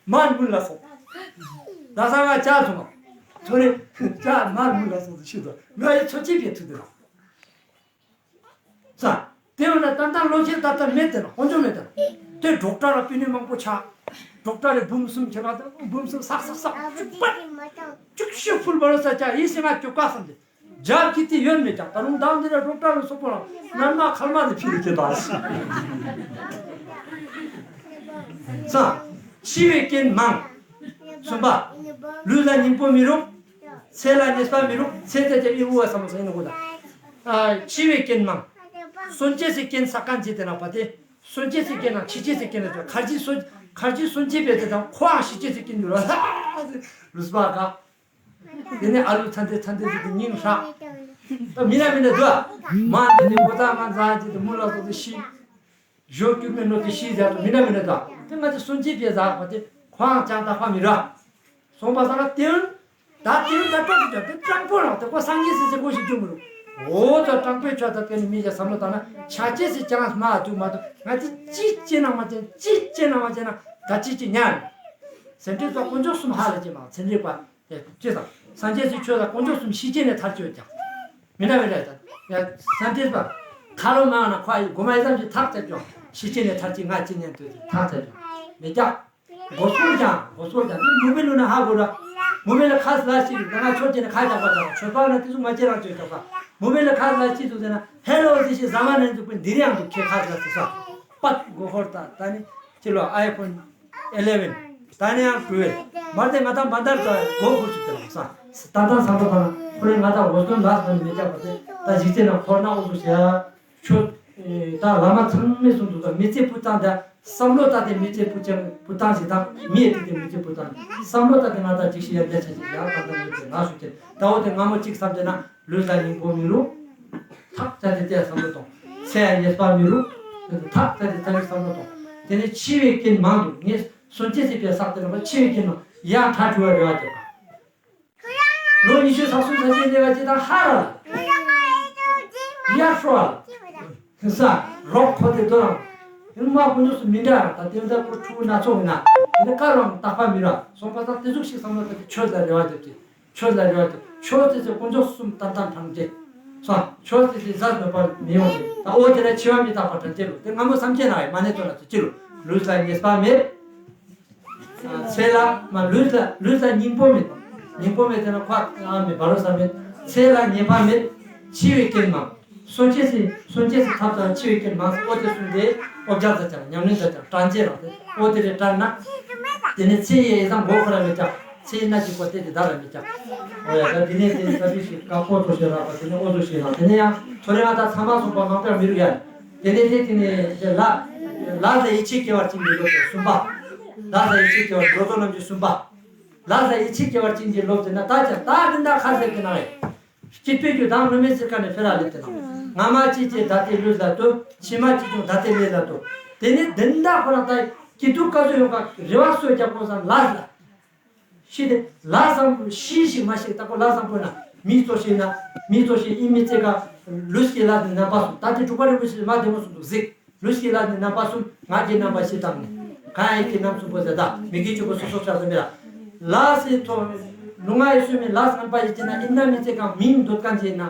མར་མུན་ལ་སོང་། ད་ས་ང་ཅག་ཐུང་མ། ཐོ་རེ་ཅག་མར་མུན་ལ་སོང་ཟེར་ཤི་དོ། ང་ཡི་ཚོ་ཅི་བྱེད་ཐུབ་དེ་རང་། ས། དེ་བས་ན་ཏན་ཏན་ལོ་ཆེ་ད་ལྟ་མེད་དེ་ན་དཀོན་མཆོག་མེད་དེ་ན། དེ་ཌོག་ཊར་ར་པི་ནི་མང་པོ་ཆགས། ཌོག་ཊར་རེ་འབུམ་གསུམ་ཁྱེར་བ་དང་འབུམ་གསུམ་བསགས་བསགས་བསགས་བཅུག་པ། བཅུག་ཤི་ཕུལ་བ་ལ་ས་ཅག་ཡིད་སེམས་ང་སྐྱོ་བ་བསམ་སྟེ། རྒྱབ་ཀྱི་དེ་ཡོད་མེད་ཀྱང་ད་རུང་མདང་འདི་ལ་ཌོག་ཊར་རེ་སོག་པོ་ལ་ནར་མ་ཁལ་མ་ནི་ཕི་རི་ཀེ་ད་ཤི། ས། འཆི་བའི་རྐྱེན་མང་། གསུམ་པ། ལུས་ལ་སྙིང་པོ་མི་རུག་ཚེ་ལ་ཉེས་པ་མི་རུག་ཚེ་ཚེ་ཚེ་ཨི་བུ་བ་སམ་སེ་ནོ་གོ་ད། ཨ་འཆི་བའི་རྐྱེན་མང་། གསོན་ཅེས་སི་རྐྱེན་ས་ཀན་ཅི་དེ་ན་པ་དེ། གསོན་ཅེས་སི་རྐྱེན་ན་འཆི་ཅེས་སི་རྐྱེན་ན་ཁར་ཇི་གསོན་ཁར་ཇི་གསོན་ཅེས་པའི་དེ་དང་ཁོའང་ཤི་ཅེས་སི་རྐྱེན་ཡོད་ར། ལུས་པ་ག་དེ་ནས་ཨ་ལུ་ཚན་ཏེ་ཚན་ཏེ་དེ་སྙིང་ཧྲག་ད་མི་ན་མི་ན་དུ་མ་འདི་ནི་གོ་ད་ང་ཛ་ཅི་དེ་མུ་ལ་སོགས་དེ་ཤི། ཞོ་སྐྱུར་མེད་ནོ་དེ་ཤི་ཟ་དུ་མི་ན་མི་ན་ད། དེ་ང་ཚོ་སུན་ཅི་པེ་ཟ་བ་དེ་ཁོའང་ཅང་དག་པ་མི་ར། སོང་པ་ས་ན་དེ་ད་དེ་ད་ཏོག་ཏོག་དེ་སྤྲང་པོ་རང་དེ་ཁོ་སངས་རྒྱས་སི་སེ་ཁོ་ཞིག་ཅུང་མི་རུ། འོ་ད་སྤྲང་པོའི་ཆོས་ད་དེ་ནི་མི་ཡ་བསམ་བློ་བཏང་ན་ཆ་ཅེས་སི་ཅང་མ་ཐུག་མ་ཐུག་ང་ཚོ་ཅི་ཅེ་ན་མ་ཅེ་ཅི་ཅེ་ན་མ་ཅེ་ན་ད་ཅི་ཅི་ཉན། སེམས་ཁྲལ་ཚོགས་དཀོན་མཆོག་གསུམ་ཧ་ལས་ཅེ་མ་ཚན་རིག་པ། ཅེས་དང་སངས་རྒྱས་སི་ཆོས་ལ་དཀོན་མཆོག་གསུམ་ཤི་ཅེས་ནས་ཐར་ཅེས་ཡོད་ཀྱང་། མི་འདྲ་མི་འདྲ་དང་། ཡ་སངས་རྒྱས་པ། ཁ་ལོ་མ་ན་ཁོ་ཡི་གོ་མ་ཡི་ཙམ་ཞིག་ཐག་བཅད་ཀྱང་ཤི་ཅེས་ནས་ཐར་ཅེས་ང་ཅི་ཉན་དུས་ཐག་བཅད་ཀྱང་། མི་ཀྱང་། མགོ་སྐོར་ཀྱང་མགོ་སྐོར་ཀྱང་མི་མུ་བེ་ལུ་ན་ཧ་གོ་ར། མུ་བེ་ལ་ཁ་ལ་ཤི་རིག་ང་ཆོས་ཅེས་ནས་ཁ་རྒྱག་པ་དང་ཆོས་པ་ན་དེ་ཚོ་མ་ཅེ་རང་ཅེས་ཀྱང་ས། མུ་བེ་ལ་ཁ་ལ་ཤི་དུས་ཟེར་ན་ཧེ་ལོ་ཟེར་ཤི་ཟ་མ་ནན་དུ་པིན་འདིར་ཡང་དུ་ཁྱེད་ཁ་ལ་ཤི་ས། པད་མགོ་སྐོར་དང་ད་ནི་ཅི་ལོ་ཨའི་ཕོན། ཨེ་ལེ་ཝེན། ད་ནི་ཡང་ཊུ་ཝེལ། མར་དེ་ང་དང་བན་དར་དང་སྒོ་ཁུར་ཚུགས་ཏེ་ལ་ས། ད་ལྟ་ས་ད་ད་ཁོ་རེ་ང་དང་འོ་སྟོན་ལ་སོན་མི་རྒྱག་པ་དེ་ད་གཞི་རྩེ་ན་འཁོར་ན་འོ་ཚུགས་ཤ། ཆོས། ད་བླ་མ་ཚང་མས་གསུངས་འདུག་ད་མི་ཚེ་ཕུད་སྟངས་དང་བསམ་བློ་ལྟ་སྟེ་མི་ཚེ་ཕུད་ཅན་ཕུད་སྟངས་ཤིག་དང་མི་ཡི་ཐིག་དེ་མི་ཚེ་ཕུད་སྟངས་བསམ་བློ་ལྟ་སྟེ་ང་དང་ཅིག་ཤི་ཡ་རྒྱ་ཆེ་ཞིག་ཡང་ད་ལྟ་མི་ཚེ་ང་སུ་ཅན་ད་འོ་དེ་ང་མོ་གཅིག་བསམ་དེ་ན་ལུས་ལ་སྙིང་པོ་མི་རུག་ཐག་བཅད་དེ་བསམ་བློ་གཏོང་། ཚེ་ཡང་ཉེས་པ་མི་རུག་ཐག་བཅད་དེ་བསམ་བློ་གཏོང་། དེ་ནས་འཆི་བའི་རྐྱེན་མང་དུ་ངས་གསོན་ཅེས་སི་ཕིའ་བསགས་ཏེ་ན་པ་འཆི་བའི་རྐྱེན་མང་ཡང་ཁྲ་ཁྲུ་བ་རེ་བ་བྱེད་པ། ལོ་ཉི་ཤུ་རྩ་གསུམ་ས་ཆེན་ལེ་བ་ཅི་དང་ཧ་ར་ལ་ཡར་ཧྲོ་བ་ལ་ས་རོག་ཁོ་དེ་དོ་རང་ དེ་མ་དཀོན་མཆོག་གསུམ་མི་འདྲ་ར། ད་དེ་འདྲ་ཁོ་ཕྲུ་གུ་སྣ་ཚོགས་ཡིན་ན་དེ་ནི་ཀ་རུའང་རྟག་པ་མི་ར། སོང་པ་ད་དེ་ཟུག་ཞིག་བསམ་བློ་བཏང་སྟེ་ཆོས་ལ་རེ་བ་རྒྱབ་ཅིག་ཆོས་ལ་རེ་བ་རྒྱབ། ཆོས་དེ་ཚེ་དཀོན་མཆོག་གསུམ་ཏན་ཏན་དྲངས་ཏེ། སོང་ཆོས་དེ་ཚེ་ཟད་མེད་པར་མི་ཡོང་སྟེ། ད་འོ་དེ་ལ་འཆི་བ་མི་རྟག་པ་དྲན་ཅེས་ལོ། དེ་སྔ་མོ་བསམ་ཅེས་ན་ཨེ་མ་ནེ་ཙོ་ན་ཙོ་ཅི་ལོ། ལུས་ལ་ཉེས་པ་མེད། ཚེ་ལ་མ་ལུས་ལ་ལུས་ལ་སྙིང་པོ་མེད། སྙིང་པོ་མེད་དེ་ན་ཁོ་ཨ་མེད་བ་རོ་ས་མེད། ཚེ་ལ་ཉེས་པ་མེད། འཆི་བའི་རྐྱེན་མང་། གསོན་ཅེས་སི་གསོན་ཅེས་སི་ཐབས་དང་འཆི་བའི་རྐྱེན་མང་། འོ་དེ་གསུངས་ཏེ་འོ་བརྒྱ་ཙམ་ཀྱང་ཉམས་ལེན་ཙམ་ཀྱང་དྲན་ཅེས་རང་དེ་འོ་དེ་རེ་དྲན་ན། དེ་ནས་ཚེ་ཡི་ཡེ་ཟང་མགོ་ཁོ་ར་མི་སྐྱག་ཚེ་ཡི་ན་ཅིག་པོ་དེ་དེ་ད་ར་མི་སྐྱག་འོ་ཡ་ད་དེ་ནས་དེ་ས་བི་ཞིག་ཀ་ཀོ་ཙོ་ཞེས་རག་པ་དེ་ནས་འོ་ཙོ་ཞེས་རག་དེ་ནས་ཡང་ཐོ་རེ་ང་ད་ཚང་མ་སོང་པ་མང་པོ་མི་རུ་ཡ། དེ་ནས་དེ་དེ་ནས་དེ་ལ་ལ་ཟ་ཡི་ཆེ་སྐྱེ་བར་བྱིན་གྱིས་རློབས་ཏེ་གསུམ་པ། ལ་ཟ་ཡི་ཆེ་སྐྱེ་བར་འགྲོ་དོན་རྣམས་ཀྱི་གསུམ་པ། ལ་ཟ་ཡི་ཆེ་སྐྱེ་བར་བྱིན་གྱིས་རློབས་ཏེ་ན་ད་ཅི་ད་དེ་འདྲ་ཁ་ཟེར་གི་ན་རེ། སྐྱིད་པའི་རྒྱུ་དང་ནུས་མེད་ཚིར་ཀ་ནས་ཕེ་ར་ལེབ་ཏེ་ན། སྔ་མ་ཅི་སྐྱེས་ད་ལྟའི་ལུས་ལ་ལྟོས། ཕྱི་མ་ཅི་འབྱུང་ད་ལྟའི་ལས་ལ་ལྟོས། དེ་ནས་དེ་འདྲ་ཁོ་རང་ད་སྐྱིད་སྡུག་ག་ཚོད་ཡོང་ག་རེ་བ་སོས་རྒྱབ་དགོས་སམ་ལ་ལ། ཤི་དེ་ལ་བཟང་པོ་ཤི་ཞིག་མ་ཤི་ད་ཁོ་ལ་བཟང་པོ་ན་མི་གཙོ་ཤེས་ན་མི་གཙོ་ཤེས་ཨིན་མི་ཚེ་ག་ལུས་ཀྱི་ལ་ནི་རྣམ་པ་གསུམ། ད་དེ་དྲུག་པ་རིན་པོ་ཆེ་མ་བདེ་མོ་གསུངས་འདུག་གཟིགས། ལུས་ཀྱི་ལ་ནི་རྣམ་པ་གསུམ། ངག་གི་རྣམ་པ་བཞི་དང་ནི། གང་ཡིན་གྱི་རྣམ་གསུམ་པོ་ཟེར་ད་མི་དགེ་བཅུ་པོ་སོ་སོ་ཆགས་སོ་མེད་ལ། ལ་སི་ཐོ་ལུས་ངག་ཡིད་གསུམ་མི་ལ་ངན་པ་ཡི་ཅི་ན་ཨིན་ན་མི་ཚེ་གང་མིང་འདོད་མཁན་ཅི་ན་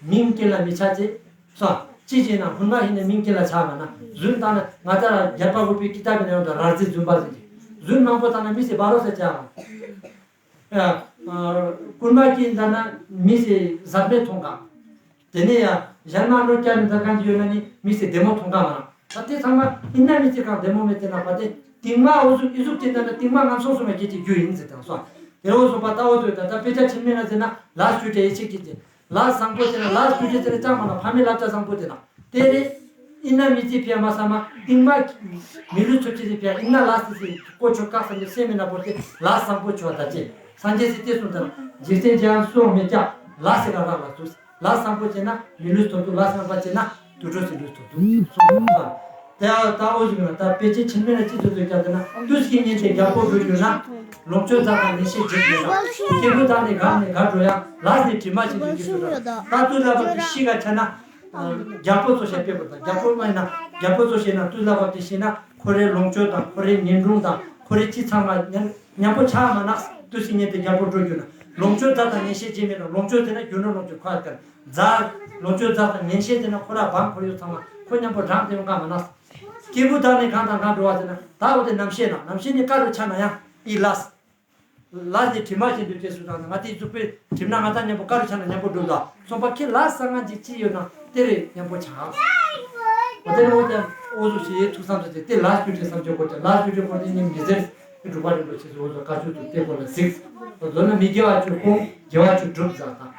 མིང་སྐྱེ་ལ་མི་ཆ་ཅེས། སོ། ཅི་ཅི་ན་ཧུན་མ་ཧི་ནི་མིང་སྐྱེ་ལ་ཆ་མ་ན་རྫུན་བཏང་ན་ང་ད་རྒྱལ་པ་རུ་པའི་ཀི་ཏ་བི་ན་ཡོང་ད་ར་རྫི་རྫུན་པ་ཟེར་གི། རྫུན་མང་པོ་བཏང་ན་མི་སི་བ་རོ་ས་ཆ་མ། རྐུན་མ་ཀི་ད་ན་མི་སི་ཟད་མེད་མཐོང་ག་དེ་ནས་ཡང་གཞན་མ་འགྲོ་སྐྱ་ནི་ད་གང་ཅི་ཡོད་ན་ནི་མི་སི་བདེ་མོ་མཐོང་ག་མ། ད་དེ་ཚང་མ་ཨིན་ན་མི་ཚེ་གང་བདེ་མོ་མེད་དེ་ན་པ་དེ་རྟིང་མ་འུ་ཟུག་ཨི་ཟུག་ཅི་ད་ན་རྟིང་མ་ངན་སོང་སོང་བའི་སྐྱེ་ཅིག་རྒྱུ་ཡིན་ཟེར་དང་སོང་། དེ་འོ་སོང་པ་ད་འོ་དོ་ད་ད་དཔེ་ཆ་ཆེན་མེད་ན་ཟེར་ན་ལ་སུ་ཏྲེ་ཡེ་ཆེ་ཀི་ཅི། ལ་བཟང་པོ་དེ་ན་ལ་སུ་ཏྲེ་དེ་ན་ཅང་མ་ན་ཕ་མའི་བསླབ་བྱ་བཟང་པོ་དེ་ན་དེ་རེད། ཨིན་ན་མི་ཚེ་ཕི་ཡ་མ་ས་མ་རྟིང་མ་མི་ལུས་ཚོ་ཅི་ཟེར་ཕི་ཡ་ཨིན་ན་ལ་སི་སི་ཀོ་ཆོ་ཀ་སམ་ནི་སེ་མི་ན་པོ་དེ་ལ་བཟང་པོ་ཆོ་ད་ཅི། སངས་རྒྱས་སི་དེ་གསུངས་ད་ན་འཇིག་རྟེན་ཅི་ཡང་སུ་མི་སྐྱ་ལ་སི་ར་ར་ལ་སུ། ལ་བཟང་པོ་བྱས་ན་མི་ལུས་ཐོབ་འདུག་ལ་ངན་པ་བྱས་ན་དུད་འགྲོ་ཟེར་ལུས་ཐོབ་འདུག་གསུངས་འདུག་ས། དེ་ཡང་ད་འོ་ཟུག་ན་ད་དཔེ་ཆ་ཆེན་མོ་ན་ཅི་ཐོབ་འདུག་ཀྱང་དེ་ན་དུས་ཀྱི་གཉེན་དེ་རྒྱལ་པོ་འགྲོ་རྒྱུ་ན་ལོངས་སྤྱོད་མཛའ་དང་ནད་གཞི་འཇིགས་མེད་ན། སྐྱེས་བུ་དག་ནི་གང་ནས་གར་འགྲོ་ཡང་ལས་ནི་དྲི་མ་ཅན་དུ་འགྱུར་ཞུ་ད། ད་དུས་ལ་བབ་ཏེ་ཤི་ག་ཆ་ན་རྒྱལ་པོ་ཚོ་ཞེས་དཔེ་བོར་ད་རྒྱལ་པོ་མ་ཡིན་ན་རྒྱལ་པོ་ཚོ་ཞེས་ན་དུས་ལ་བབ་ཏེ་ཤི་ན་ཁོ་རའི་ལོངས་སྤྱོད་དང་ཁོ་རའི་གཉེན་དྲུང་དང་ཁོ་རའི་ཅི་ཚང་མ་ཉམ་ཉམ་པོ་ཆ་མ་ནག་དུས་ཀྱི་གཉེན་དེ་རྒྱལ་པོ་འགྲོ་རྒྱུ་ན་ལོངས་སྤྱོད་མཛའ་དང་ནད་གཞི་འཇིགས་མེད་ན། ལོངས་སྤྱོད་དེ་ན་རྒྱུ་ནོར་ལོངས་སྤྱོད་ཁོ་ཡ་ཀར། མཛའ། ལོངས་སྤྱོད་མཛའ་དང་ནན་ཤེས་དེ་ན་ཁོ་ར་བང་ཁོར་ཡུག་ཚང་མ་ཁོ་མཉམ་པོ་རང་དེ་ཡོང་ག་མ་ན། སྐྱེས་བུ་དག་ནི་གང་དང་གང་འགྲོ་བ་དེ་ན་ད་འོ་དེ་རྣམ་ཤེས་ན་རྣམ་ཤེས་ནི་ཀ་རུ་ཆ་ན་ཡང་ཨི་ལས། ལས་དེ་དྲི་མ་ཅན་དུ་སྐྱེ་སུ་དང་ང་དེ་གཟུགས་པོའི་དྲིམ་ན་ང་ད་མཉམ་པོ་ཀ་རུ་ཆ་ན་མཉམ་པོ་འགྲོ་ལ་སོང་པ་ཁྱེད་ལས་སང་ང་འཇིག་ཅི་ཡོད་ན་དེ་རེ་མཉམ་པོ་ཆ། འོ་དེ་ན་འོ་དེ་འོ་ཟུག་ཞིག་ཐུགས་བསམ་ཟེར་ཏེ་དེ་ལས་རྒྱུ་དེ་བསམ་བྱེད་དགོས་ཏེ་ལས་རྒྱུ་དེ་དགོས་ཏེ་ཉིན་མི་ཟེར། སྒྲུབ་པ་རིན་པོ་ཆེ་ཚོ་འོ་ཚོ་བཀའ་ཆོས་ཚོ་དེ་སྐོར་ལ་གཟིགས། འོ་ཚོ་ན་མི་དགེ་བ་བཅུ་སྤོང་དགེ་བ་བཅུ་སྒྲུབ་ཟེར་དང་།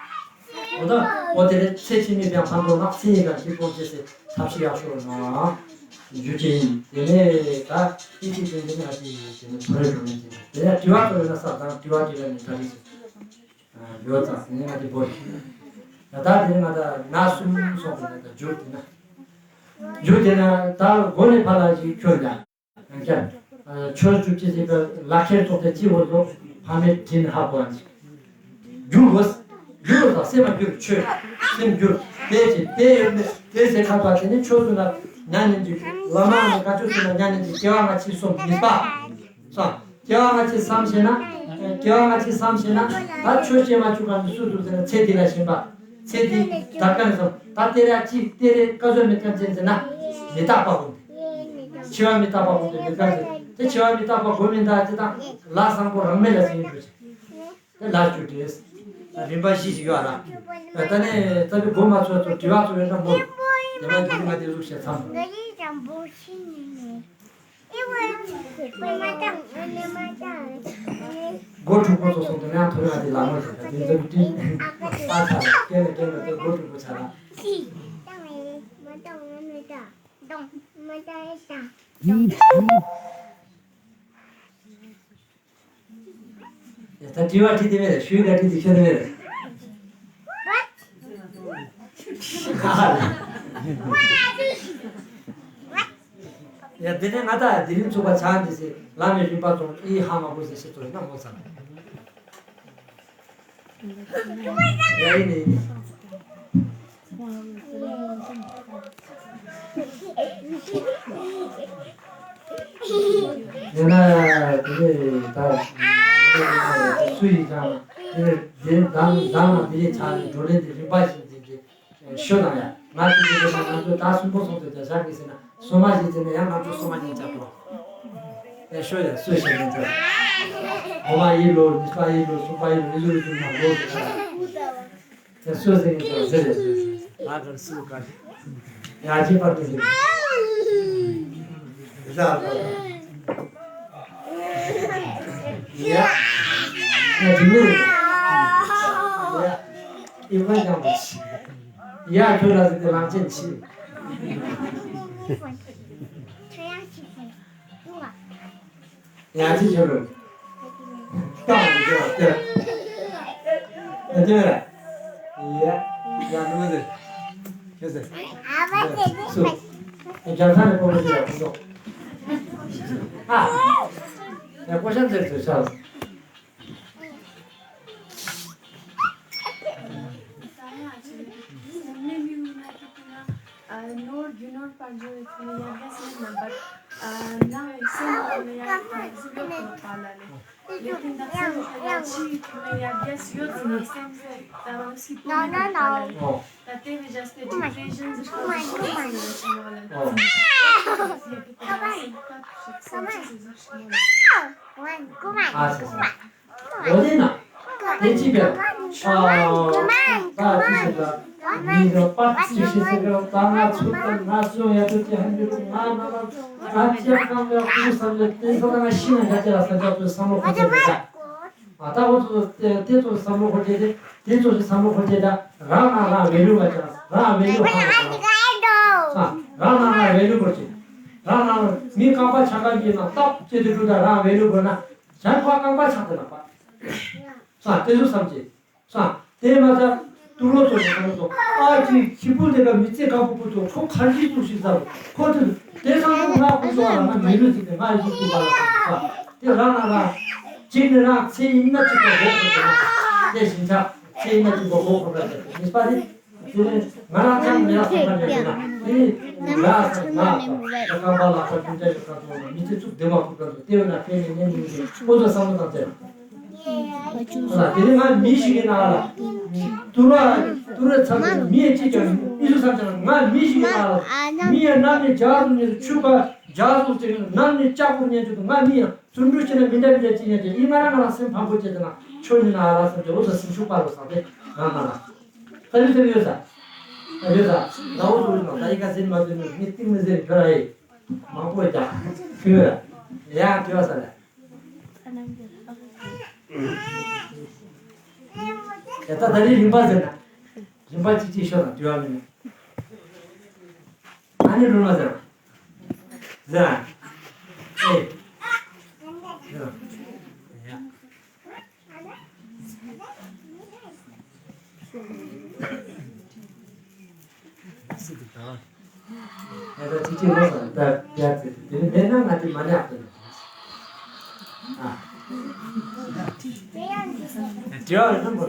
འོ་ད་འོ་དེ་རེ་ཚེ་ཕྱི་མའི་བེམ་ཕན་ཐོགས་ན་ཚེ་ཡི་ག་ཞིག་སྤོང་བྱེད་སའི་ཐབས་ཤེས་ཡག་ཤོས་ན་རྒྱུ་ཅན་ཡིན། དེ་ནས་ད་ཨི་ཅི་དེ་འདི་ནས་ཨ་ཅི་དེ་ནས་ཐོ་རེ་འགྲོ་ནས་དེ་ནས་དེ་ཡང་དྲི་བ་ཚོ་ཡོད་ན་ས་དང་དྲི་བ་དྲི་བ་ནས་ད་རེ་ཡོད་ཙང་དེ་ནས་ང་དེ་བོར་ཡིན། ད་ད་དེ་ནས་ང་ད་ན་གསུམ་སོང་དེ་ནས་ད་མཇུག་དེ་ན་མཇུག་དེ་ན་ད་མགོ་ནས་ཕར་ལ་ཞིག་ཁྱོད་ཀྱང་། ཡང་ཆོས་སྒྲུབ་ཅེས་ཟེར་བའི་ལག་ཁྱེར་ཐོགས་ཏེ་ཅི་བོ་ལོ་ཕ་མའི་དྲིན་ཧ་གོ་ཨ་ཅི། རྒྱུ་བོ། རྒྱུ་བོ་དང་སེམས་མ་རྒྱུར་ཆོས། སེམས་རྒྱུར། དེ་ཅི་དེ་ཡོད་མེད་དེ་ཟེར་ཁ་པ་དེ་ནི་ཆོས་སུ་ན་ཉན་ནས་འཇུག་བླ་མ་ནི་བཀའ་ཆོས་སུ་ན་ཉན་ནས་འཇུག་སྐྱེ་བ་སྔ་ཕྱི་གསུམ་མི་སྤ། སོ། སྐྱེ་བ་སྔ་ཕྱི་བསམ་ཤེས་ན། སྐྱེ་བ་སྔ་ཕྱི་བསམ་ཤེས་ན། ད་ཆོས་བྱེད་མ་བཅུག་ག་ནི་སུ་འདུག་ཟེར་ན་ཚེ་འདི་ལ་ཞེན་པ། ཚེ་འདི་ད་ག་ནས་སོང་ད་དེ་ར་ཅི་དེ་རེ་བཀའ་སྲོལ་མེད་མཁན་ཅན་ཟེར་ན། མི་རྟག་པ་ཀུན་ཏེ། འཆི་བ་མི་རྟག་པ་ཀུན་ཏེ་མི་རྟག་ཅེས། དེ་འཆི་བ་མི་རྟག་པ་ཀུན་མི་རྟག་ཅེས་དང་ལ་བཟང་པོ་རང་མེད་ལ་ཟིན་འགྲོ་ཅེས། དེ་ལ་བཅུ་དྲིས། རིམ་པ་བཞི་ཞིག་ཡོད་ར། ད་ནི་ད་བི་མགོ་མ་ཚོས་ཚོ་དྲི་བ་ཚོ་ཡོད་ན་མོ། དེ་མ་དེ་ང་དེ་ཟུག་བཤད་མཚམས། སྒོ་དྲུག་པོ་ཚོ་སོང་དུ་ནས་ཐོ་རེ་ང་དེ་ལ་མོ་ཞིག་དེ་ཚོ་བི་ཏི། ཨ་ཚ་ལ་སྐྱེ་ན་སྐྱེ་ན་དེ་སྒོ་དྲུག་པོ་ཆ་ལ། ད་དྲི་བ་དྲི་དེ་མེད་རེད། ཞུས་ག་དྲི་དེ་ཤོད་དེ་མེད་རེད། ཡ་དེ་ནས་ང་ད་དེ་རིང་ཚུགས་པ་ཆགས་འདི་སེ་བླ་མའི་རིམ་པ་ཚོ་ཨི་ཧ་མ་གོ་ཟེར་ཤེས་ཚོ་ཡིན་ན་མོ་ཚང་། ཡ་ཡིན་ནི་ཡིན་ནི། ཡང་ན་དེ་ནས་ད་སུ་ཡིན་ཀྱང་དེ་ནས་དེ་མདང་མདང་ལ་དེ་ལས་ཆགས་ནས་བགྲོ་གླེང་དེ་རིམ་པ་བཞིན་དེ་དེ་ཤོད་དང་ཡ། ང་ཚོ་དེ་ནས་ང་ཚོ་ད་གསུམ་པོ་སོང་ཚེ་དེ་ཞག་གི་ཟེར་ན་སོ་མ་ཞིག་ཟེར་ན་ཡང་ང་ཚོ་སོ་མ་ཉིན་ཆགས་པོ། ཡ་ཤོད་ཡ་སུ་ཞིག་ཡིན་ཚེ། འོ་མ་ཡིན་ལོ་གཉིས་པ་ཡིན་ལོ་གསུམ་པ་ཡིན་ལོ་རེ་ཟུང་རེ་ཟུང་ན་ལོ་ཟེར་ན། ཡ་སོ་ཟེར་ཡིན་ཚེ་ཟེར་ཡ་སོ་ཟེར། ང་གར་སུ་གར། ཡ་ཅི་པར་དུ་ཟེར། ཡ། ཡ། ཡ་ཅི་ནུ། ཡ། ཨི་བ་ཡང་བ་ཆི། ཡ་ཁྱོད་ལ་ཟེར་ཏེ་ལང་ཅན་ཆི། ཡ་ཅི་ཁྱོད་རུ། ཏང་ཡ་ཅི་ར་ཏེ། ཡ་ཅི་ར། ཡ། ཡ་ནུ་ཟེར། ཁྱོད་ཟེར། སུ། ཡ་རྒྱལ་ས་ནས་གོ་མི་ཟེར་ཡ་ཁོ་ཚོ། ཨ། ཡ་ཀོ་ཤན་ཟེར་ཚུལ་ཤ། ནོར་རྒྱུ་ནོར་པར་འཇོག་ཡོད་ཚེ་ནི་ཡར་རྒྱས་མེད་ན་བར། ནང་བའི་སེམས་ནང་ནི་ཡར་རྒྱས་ཡོད་པ་ལ་ལེ། ལེ་ཀིན་ད་སེམས་ནང་ཡར་ཆི་ཡོད་ཚེ་ནི་ཡར་རྒྱས་ཡོད་ཚེ་ནི་སེམས་ད་རང་སྐྱིད་པོ་མེད་པ་ལ་ལེ། ད་དེ་བས་རྒྱས་པའི་ཌི་པྲེ་ཤན་ཟེར་ཁན་ཞིག་ཡོད་ཚེ་ནི་ཡར་རྒྱས་མེད་པ་ལ་ལེ། ཨ་སི་སི། འོ་དེ་ན། དེ་ཅི་བས། ཨ། ད་ཅི་ཞིག་ལ། མི་རོ་པ་ཅི་ཞིག་ཟེར་གི་རོ། ད་ང་ཚོ་ད་ང་ཚོ་ཡ་ཏོ་ཅི་ཧན་རུ་ང་ན་ལ། ང་ཅི་ཡང་གང་བས་ཁུ་བསམ་ལེ་དེ་ས་ད་ང་ཤི་ན་ཡ་ཅི་ལ་ས་ད་ཚོ་བསམ་བློ་ཁོ་ཅི་རེད་ད། ཨ་ད་འོ་ཚོ་དེ་དེ་ཚོ་བསམ་བློ་ཁོ་ཅི་རེད། དེ་ཚོ་བསམ་བློ་ཁོ་ཅི་ད། རང་ང་རང་བེ་ལུ་བ་ཅང་རང་བེ་ལུ་ཁ་ན་ས། རང་ང་རང་བེ་ལུ་བོར་ཅི། རང་ང་མི་རྐང་པ་ཆག་ག་གི་ན་སྟབས་ཅི་དེ་ལུ་ད་རང་བེ་ལུ་བོར་ན། ཞན་ཁོ་རྐང་པ་ཆག་ཏེ་ན་པ། ས་དེ་ཚོ་བསམ་ཅེས། ས་དེ་མ་ཚད་ཏུ་རོ་ཚོ་ཞིག་བསམ་ཚོ་ཨ་ཅི་ཁྱི་པུ་དེ་ག་མི་ཚེ་ག་པུ་པུ་ཚོ་ཁོ་ཁར་ཇི་ཚོ་ཞིག་བསམ་ཁོ་དེ་དེ་བསམ་ཚོ་ང་ཁོ་ཚོ་ཨ་ལ་ང་མི་ལུས་ཅིག་ནས་ང་ཡི་ཤུགས་པ་ལ་བསམ་ས་དེ་རང་ང་རང་ཅིག་ནས་རང་ཚེ་ཡིན་ན་ཅིག་པ་གོ་ཁོ་ཚོ་ན་དེ་ཞིན་ཆ་ཚེ་ཡིན་ན་ཅིག་པ་གོ་ཁོ་ཚོ་ན་དེ་མི་སྤ་རེད། དེ་ནས་ང་རང་ཚང་མི་ལ་སོང་བ་ནས་ཡོད་ན་དེ་ནས་ང་ལ་སོང་ན་ང་རྐང་པ་ལག་པ་ཅུང་ཅག་ཡོད་ཁ་ཐོག་ན་མི་ཚེ་ཚུགས་བདེ་མ་ཐུབ་ཁ་ཐོག་དེ་ཡོད་ན་ཕན་ནི་ནས་མི་འདུག་ཁོ་ཚོ་བསམ་བློ་བཏང་ཚེ་ལ་དེ་ནས་ང་མི་ཞིག་ཡིན་ན་ལ་ཏུ་ར་ཏུ་ར་ཚང་མི་ཡི་ཅི་ཀྱང་ཨི་ཟུ་བསམ་ཚེ་ང་མི་ཞིག་ཡིན་ན་ལ་མི་ཡི་ནང་ནས་རྒྱ་ཟུག་ནས་ཆུ་ཁ་རྒྱ་ཟུག་ཅིག་ནང་ནས་ལྕགས་པོ་ཉན་ཆུ་དུ་ང་མི་ཡང་བརྩོན་འགྲུས་བྱས་ན་མི་འདྲ་མི་འདྲ་ཅི་ཉན་ཆུ་ཨི་ང་རང་ང་རང་སེམས་ཕམ་པོ་བྱས་ཏེ་ན་ཆོས་ཉིད་ན་ཨ་ལ་བསམ་ཚེ་འོ་ས་སེམས་ཤུགས་པ་ལོ་བསམ་ཚེ་ང་ང་རང་། ལྟ་ལུགས་དེ་ཡོད་ས། ཡོད་ས། ཟླ་བོ་ཚོ་ཡོད་ན་ད་ཡི་ག་ཟིན་མ་ཟིན་ནོ་མི་གཏིང་མི་ཟིན་ཁྱོད་ར་ཡི། མང་པོ་ཡོད་ཀྱང་། ཁྱོད་ཡ་ཁྱོད་ས་ལ། ཡ་ད་ད་རེས་རིམ་པ་ཟེར་ན། རིམ་པ་གཅིག་གཅིག་ཤོད་ན་དུས་བ་མིན་ན། ཨ་ནི་རུ་མ་ཟེར། ཟེར། ཨེ། ཟེར། ཡ། ཨ་ད་ཅི་ཅི་ལོ་ད་ཡ་ཙི་དེ་ནི་མེད་ན་ང་དེ་མ་ཉག་དེ་ནི། ཨ། དེ་ཡ་རེ་ནམ་པོ།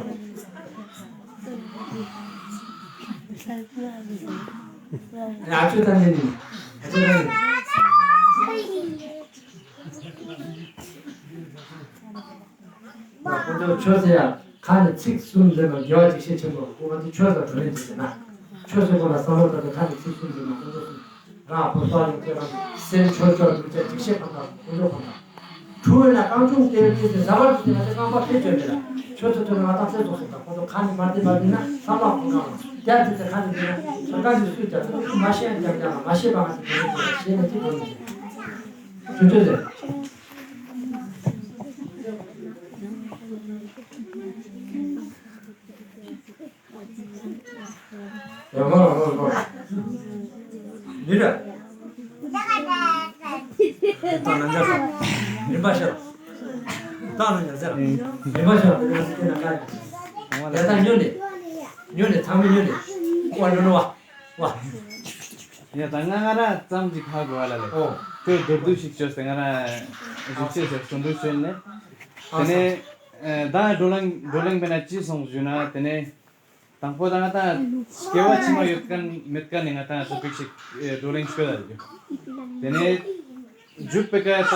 ཨ་ཅོ་ད་ནི་ནི། ཨ་ཅོ་ད་ནི། ཁོ་ཚོ་ཆོས་ཟེར་ཡ་ཁ་ནས་ཚིག་གསུམ་ཟེར་ན་དགེ་བ་ཅིག་ཤེས་ཆེན་པོ་ཁོ་ཚོ་ཆོས་ཟེར་བགྲོ་གླེང་ཅིག་ཟེར་ན་ཆོས་ཟེར་ཁོ་ན་བསམ་བློ་བཏང་སྟེ་ཁ་ནས་ཚིག་གསུམ་ཟེར་ན་ཁོ་ཚོ་གསུམ་རང་ཕོ་སོགས་ཡོད་ཚེ་རང་སེམས་ཆོས་ཆོས་སྒྲུབ་བྱ་ཅིག་ཤེས་ཁོ་ན་ཁོ་ཚོ་ཁོ་ན་ཁྲུ་བོ་ན་རྐང་ཆུང་སྟེ་ཡོད་ཚེ་ཟ་བར་དུ་བྱེད་ན་དེ་རྐང་པ་ཕེ་བྱོས་མེད་ལ་ཆོས་ཚོ་ཐོས་ན་ང་ཏང་ཚེ་རྫོགས་སོང་ད་ཁོ་ཚོ་ཁ་ནས་མ་བདེ་མ་བདེ་ན་བསམ་བློ་ཁོ་ན་རྒྱ་ཚེ་ཚེ་ཁ་ནས་བདེ་ན་ཁ་ཁ་ནས་སུས་ཀྱང་མ་ཤེས་ཡང་ཀྱང་མ་ཤེས་པ་ང་ཚོ་བདེ་ན་ཤེས་ན་ཅི་དགོས་ནས་ཆུ་ཆུ་ཟེར། ཡ་མ་ར་མ་ར་མ་ར། མི་ར། ཏང་ན་ཉ་ཟེར། རིམ་པ་ཤར། ཏང་ན་ཉ་ཟེར། རིམ་པ་ཤར། ཡ་ད་ཉོ་ནས། ཉོ་ནས་ཚང་མས་ཉོ་ནས། ཝ་ཉོ་ནོ་ཝ། ཝ། ཡ་ད་ང་ང་ར་ཙམ་ཅིག་ཧ་གོ་བ་ལ་ལེ། ཨོ། དེ་མདོར་བསྡུས་ཤིག་བཅོས་ཏེ་ང་ར་རིག་ཆེ་ཟེར་སུ་འདུག་ཤོད་ནས། དེ་ནས་ད་བགྲོ་གླེང་བགྲོ་གླེང་པའི་ནང་ཅི་སོང་ཞུ་ན་དེ་ནས། ད་ དང་པོ་ད་ང་ཏང་སྐྱེ་བ་ཕྱི་མ་ཡོད་ཁན་མེད་ཁན་ནི་ང་ཏང་ཅིག་པིག་ཞིག་ཨེ་བགྲོ་གླེང་ཞུ་ལ་རྒྱུ། ཏེ་ནེ་མཇུག་པའི་ཀ་ད་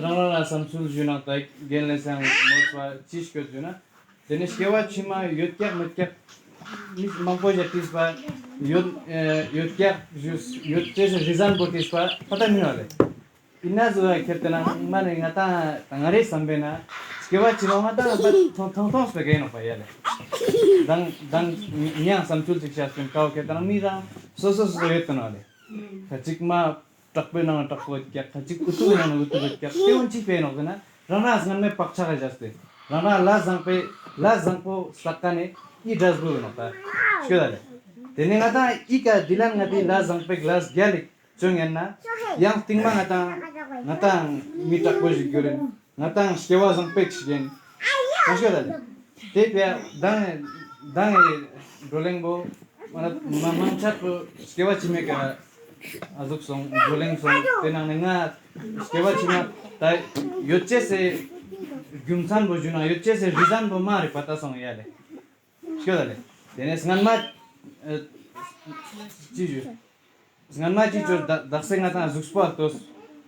རང་རང་ལ་བསམ་ཚུལ་ཞུ་ན་ད་རྒན་ལེ་ཚང་མོལ་བ་ཅི་ཞིག་ཡོད་ཞུ་ན། ཏེ་ནེ་སྐྱེ་བ་ཕྱི་མ་ཡོད་ཀྱག་མེད་ཀྱག་མི་མང་པོ་ཞིག་དྲིས་པ་ཡོད་ཨེ་ཡོད་ཀྱག་ཞུས་ཡོད་ཅེས་སི་རི་ཟན་པོ་དྲིས་པ་ཕ་ཏ་མིན་ནོག་ལེ། ཨིན་ན་ཟུ་ཁྱེར་ཏེ་ན་མ་ནེ་ང་ཏང་ད་ང་རེ་བསམ་པས་ན་སྐྱེ་བ་ཕྱི་མ་ང་ཏང་པ་ཐོང་ཐོང་ཐོང་སྤེ་ག་ཨིན་ནོག་པ་ཡ་ལེ། དང་དང་ཉང་བསམ་ཚུལ་ཅིག་བཤད་སོང་ཀའོ་ཁྱེར་ཏེ་ན་མི་རང་སོ་སོ་སོ་སོ་ཡོད་དེ་ནོག་ལེ། ཁ་ཅིག་མ་དྲག་པོའི་ནང་དྲག་པོ་ཡོད་ཀྱག་ཁ་ཅིག་ཨུ་ཐུག་ནང་ཨུ་ཐུག་ཡོད་ཀྱག་ཏེ་བོ་ཅི་སྤེ་ནོག་ཟེར་ན་རང་རང་སྔན་མའི་བག་ཆགས་ཀ་བཞག་སྟེ་རང་རང་ལས་བཟང་པོའི་ལས་བཟང་པོ་བསགས་ཀ་ནེ་ཨི་འབྲས་བུ་ཡོད་ནོག་ད་ཤོད་ད་ལེ། ཏེ་ནེ་ང་ཏང་ཨི་ཀ་འདི་ལན་ང་ཏི་ལས་བཟང་པོའི་ལས་རྒྱལ་ལེ། ཅོ་ཉན་ན་ཡང་སྟིང་མ་ང་ཏང་ང་ཏང་མི་དྲག་པོ་ཞིག་གྱུར་ཡིན། ང་ཏང་སྐྱེ་བ་བཟང་པོ་ཞིག་ཡིན། ང་ཤོད་ད་ལེ། ཏེ་བས་མདང་མདང་ངི་བགྲོ་གླེང་པོ་མ་མང་ཆེ་བོ་སྐྱེ་བ་ཕྱི་མའི་ཀ་ཨ་ཟུག་སོང་བགྲོ་གླེང་སོང་། ཏེ་ནང་ནེ་ང་སྐྱེ་བ་ཕྱི་མ་ད་ཡོད་ཅེས་སི་རྒྱུ་མཚན་པོ་ཞུ་ན་ཡོད་ཅེས་སི་རི་ཟན་པོ་མ་རིག་པ་ད་སོང་ཡ་ལེ། ཤོད་ད་ལེ། ཏེ་ནེ་སྔན་མ་ཨ་ཅི་ཞུ། སྔན་མ་ཅི་ཅོས་ད་དག་ས་ང་ཏང་གཟུགས་པོ་ལྟོས་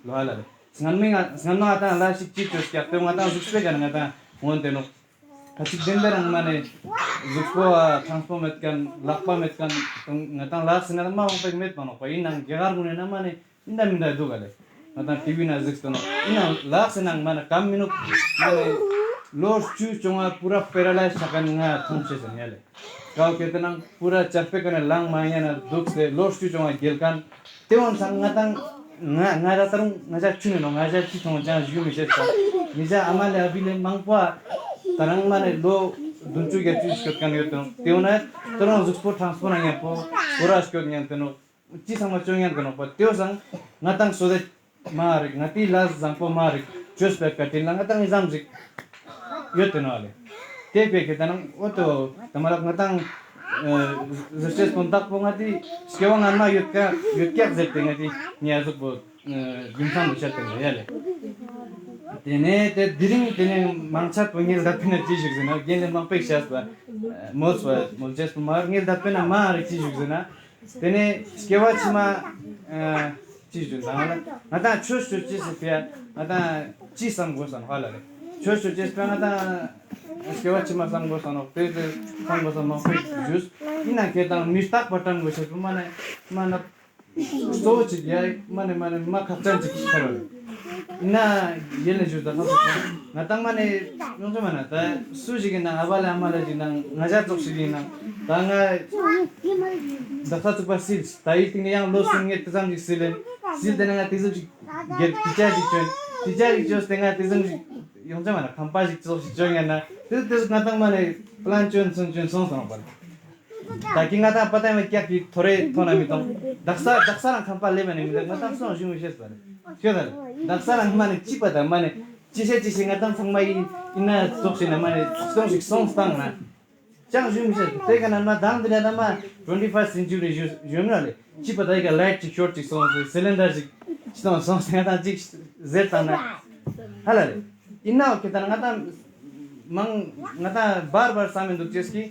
ལོ་ཧ་ལ་ལེ། སྔན་མ་ང་སྔན་མ་ང་ཏང་ལས་ཤིག་ཅི་ཅོས་ཀྱག་ཏེ་ང་ཏང་གཟུགས་པོའི་ཀ་ནེ་ང་ཏང་ངོན་ཏེ་ནོག་ཁ་ཅིག་བདེན་པའི་རང་མ་ནེ་གཟུགས་པོ་ཨ་ཐང་པོ་མེད་ཁན་ལག་པ་མེད་ཁན་ང་ཏང་ལས་སི་ན་མ་འོང་པའི་མེད་པ་ནོག་པ་ཨིན་ནང་རྒྱ་གར་གུན་ནི་ན་མ་ནེ་ཨིན་ད་མིན་ད་དུག་ག་ལེ། ང་ཏང་ཊི་ཝི་ན་གཟིགས་ཏེ་ནོག་ཨིན་ནང་ལག་སི་ནང་མ་ནེ་ཀམ་མི་ནུག་མ་ནེ་ལོ་བཅུ་བཅོ་ལྔ་པུ་ར་པེ་ར་ལའིཛ་ཆ་ཁན་ང་ཐོང་ཤེས་སོང་ཡ་ལེ། ཀའོ་ཁྱེར་ཏེ་ན་པུ་ར་ཅར་པེ་ཀ་ནེ་ལངས་མ་ཉན་ན་དུག་སྟེ་ལོ་བཅུ་བཅོ་ལྔ་རྒྱལ་ཁན། ཏེ་འོན་སང་ང་ཏང་ང་ང་ར་ད་རུང་ང་ཞ་ཆུན་ནོག་ང་ཞ་ཅི་ཐོང་ཅང་ཞུ་མི་ཤེས་ས། ང་ཞ་ཨ་མ་ལེ་ཨ་བི་ལེ་མང་པོ་ད་རང་མ་ནེ་ལོ་བདུན་ཅུ་བརྒྱད་ཅུ་ཞིག་སྐྱོད་ཁན་ཡོད་དོ། ཏེ་འོ་ན་ད་རུང་གཟུགས་པོ་ཐང་པོ་ན་ཉམ་པོ་པུ་ར་སྐྱོད་ཉན་ཏེ་ནོག་ཅི་ཚང་མ་ཅོ་ཉན་ཏེ་ནོག་པ་ཏེ་བོ་སང་ང་ཏང་སོ་དེ་མ་རིག་ང་ཏི་ལས་བཟང་པོ་མ་རིག་ཅོས་པའི་ཀ་ཏི་ལ་ང་ཏང་ཨི་ཙམ་ཞིག་ཡོད་དེ་ནོག་ལེ། ཏེ་བས་ཁྱེར་ཏེ་ན་འོ་ཏོ་ད་མ་རབ་ང་ཏང་ཨ་ཟེར་ཅེས་དོན་དག་པོ་ང་ཏི་སྐྱེ་བ་སྔན་མ་ཡོད་ཀ་ཡོད་ཀྱག་ཟེར་ཏེ་ང་ཏི་ཉེ་ཟུག་པོ་ཨ་རྒྱུ་མཚན་པོ་བཤད་དེ་ནོག་ཡ་ལེ། ཏེ་ནེ་ཏེ་དེ་རིང་ཏེ་ནེ་མང་ཆེ་བོ་ངའི་ལ་ཕི་ན་ཅི་ཞིག་ཟེར་ན་རྒན་ལེ་མང་པོ་ཞིག་བཤད་པ་མོལ་པ་མོལ་ཅེས་པོ་མ་ངའི་ལ་ཕི་ན་མ་རིག་ཅི་ཞིག་ཟེར་ན། ཏེ་ནེ་སྐྱེ་བ་ཕྱི་མ་ཨ་ཅི་ཞུ་ན་ང་ཏང་ཆོས་ཅོ་ཅེས་སི་ཕི་ཡ་ང་ཏང་ཅི་བསམ་དགོས་སམ་ཧ་ལ་ལེ། ཆོས་ཅོ་ཅེས་སི་ཕི་ཡ་ང་ཏང་སྐྱེ་བ་ཕྱི་མ་བསམ་དགོས་སམ་ནོག་ཏེ་ཏེ་བསམ་དགོས་སམ་མང་པོ་ཞུས། ཨིན་ན་ཁྱེར་ཏེ་ན་མི་རྟག་པ་དྲན་དགོས་ཤེས་པོ་མ་ནེ་མ་ན་གཙོ་བོ་ཅིག་ཡ་མ་ནེ་མ་ནེ་མ་ཁག་ཅན་ཅིག་ཤར་བ་ལེ། ཨིན་ན་ཡེ་ལེ་ཞུ་ད་ཁ་སོ་ང་ཏང་མ་ནེ་ཡོང་ཆོག་མ་ན་ད་སུ་ཞིག་ཨིན་ན་ཨ་བ་ལེ་ཨ་མ་ལེ་ཞིག་ཨིན་ན་ང་ཞ་ཙོགས་ཞིག་ཨིན་ན་ད་ང་ད་ཁ་ཚུགས་པ་སིལ། ད་ཡིད་ཏིང་ནེ་ཡང་ལོ་སུམ་ངེ་ཏེ་ཙམ་ཞིག་སིལ་ལེན། སིལ་ཏེ་ནེ་ང་ཏེ་ཙམ་ཞིག་གེ་ཏི་ཅ་ཞིག་ཅོན། ཏི་ཅ་ཞིག་ཅོས་ཏེ་ང་ཏེ་ཙམ་ཞིག་ཡོང་ཆོག་མ་ན་ཁམས་པ་ཞིག་ཙོགས་ཞིག་ཅོ་ཡ་ན་ཏེ་ཏེ་ང་ཏང་མ་ནེ་པི་ལན་ཅོན་སོང་ཅོན་སོང་སོང་པ་ལེ། ད་ཀི་ང་ཏང་པ་ཏ་མ་ཀྱག་གི་ཐོ་རེ་ཐོ་ན་མི་ཏོང་། དག་ས་དག་ས་རང་ཁམས་པ་ལེ་མ་ནེ་མི་ལེ་ང་ཏང་སོང་ཞུ་མི་ཤེས་པ་ལེ། ཤོད་ད་ལེ། དག་ས་རང་མ་ནེ་ཅི་པ་ད་མ་ནེ་ཅི་ཤེས་ཅི་ཤེས་ང་ཏང་ཚང་མ་ཨིན་ན་ཙོགས་ཤིག་ན་མ་ནེ་སོང་ཞིག་སོང་སྟངས་ན། ཅང་ཞུ་མི་ཤེས། ཏེ་ཀ་ན་མ་དང་དེ་ན་ད་མ་ཊུ་ཝེན་ཊི་ཕརསྟ་སེན་ཅུ་རི་ཞུ་ཞུ་མི་ལེ། ཅི་པ་ད་ཡི་ཀ་ལའིཊ་ཅིག་ཤོར་ཅིག་སོང་སི་སི་ལིན་ཌར་ཅིག་ཅི་སོང་སོང་སི་ང་ཏང་ཅིག་ཟེར་ཏང་ན་ཧ་ལ་ལེ། ཨིན་ནའང་ཁྱེར་ཏེ་ན་ང་ཏང་མང་ང་ཏང་བར་བར་བསམ་མི་འདུག་ཅེས་ཀྱི་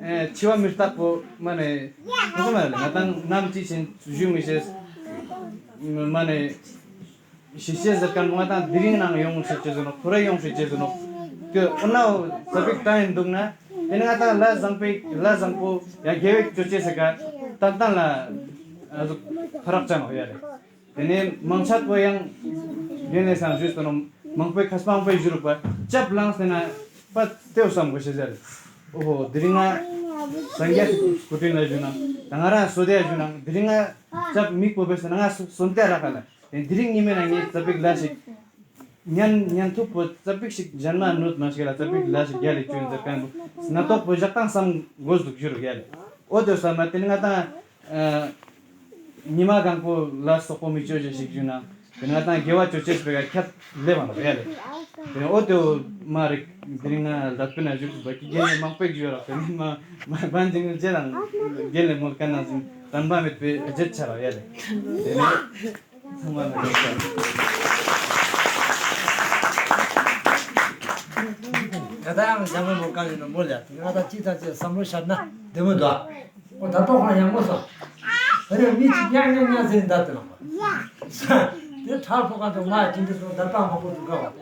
ཨེ་འཆི་བ་མི་རྟག་པོ་མ་ནེ་ང་ཚོ་མ་ལེ་ང་ཏང་ནམ་ཅི་ཞིག་ཞུ་མི་ཤེས། མ་ནེ་ཤི་ཤེས་ཟེར་ཁན་ང་ཏང་དེ་རིང་ནང་ཡོང་ཤེས་ཅེས་ཟེར་ནོག་ཁོ་རེ་ཡོང་ཤེས་ཅེས་ཟེར་ནོག་ཏེ་འོ་ན་ཙ་པིག་ཏང་ཡིན་འདུག་ན་ཏེ་ནེ་ང་ཏང་ལ་བཟང་པོའི་ལ་བཟང་པོ་ཡང་དགེ་བའི་ཅོ་ཅེས་ཟེར་ཀ་ཏན་ཏན་ལ་ཨ་ཟུག་ཕ་རག་ཅན་ནོག་ཡ་ལེ། ཏེ་ནེ་མང་ཆེ་བོ་ཡང་རྒན་ལེ་སང་ཞུས་ཏེ་ནོག་མང་པོའི་ཁ་སྤང་པོའི་ཞུ་རུག་པ་ཅབ་ལངས་ཏེ་ན་པ་ཏེའོ་བསམ་དགོས་ཤེས་ཟེར། འོ་ཧོ་དེ་རིང་ང་སངས་རྒྱས་སྐུ་དྲིན་ལ་ཞུ་ན་ད་ང་རང་སོ་དེ་ཞུ་ན་དེ་རིང་ང་ཅབ་མིག་པོ་བེས་ན་ང་སོ་སོན་ཏེ་རག་ག་ལ་དེ་རིང་ཉི་མའི་ནང་ངས་ཙ་པིག་ལ་ཞིག་ཉན་ཉན་ཐུབ་པོ་ཙ་པིག་ཞིག་གཞན་མ་ནུད་མ་ཞིག་ལ་ཙ་པིག་ལ་ཞིག་རྒྱལ་ལེ་ཅོ་ཡིན་ཟེར་ཁན་པོ་སྣ་ཐོག་པོ་ཞག་དང་བསམ་དགོས་འདུག་ཞུ་རུག་ཡ་ལེ། འོ་དེ་བསམ་ན་ཏེ་ནེ་ང་ཏང་ཨ་ཉི་མ་གང་པོ་ལ་སོག་པོ་མི་ཅོ་ཅེས་ཤིག་ཞུ་ན་ཏེ་ནེ་ང་ཏང་དགེ་བ་ཅོ་ཅེས་པེ་ཁ་ཁྱད་ལེ་བ་ནོག་ཡ་ལེ། ཏེ་ནེ་འོ་དེ་མ་རིག་དེ་རིང་ང་ལ་དཔེ་ན་ཞུ་བ་ཀི་རྒན་ལེ་མང་པོ་ཞིག་ཞུ་རག་ཏེ་ནེ་མ་མ་བན་ཅིང་རྗེ་དང་རྒན་ལེ་མོལ་ཁན་ནང་བཞིན་དྲན་པ་མེད་པའི་རྗེད་ཆ་རག་ཡ་ལེ། ཏེ་ནེ་ཚང་མ་ལ་ཡོད་ས། ད་ཡང་ཞྭ་མོ་མོ་གང་ཡིན་ནོ་མོལ་ཡ། ཏེ་ང་ད་ཅི་ད་ཅི་བསམ་བློ་ཤར་ན་བདེ་མོ་འདུག་ཨ། འོ་ད་པ་ཁོང་ཡག་མོ་སོང་། ཨ་རེ་མི་ཅིག་ཉག་ཉག་ཉག་ཟེར་ད་ཏེ་ནོ། ཏེ་ཁྲག་ཕོ་ག་དུ་ང་ཅི་འདི་སོང་ད་པ་མང་པོ་འདུག་ག་བ།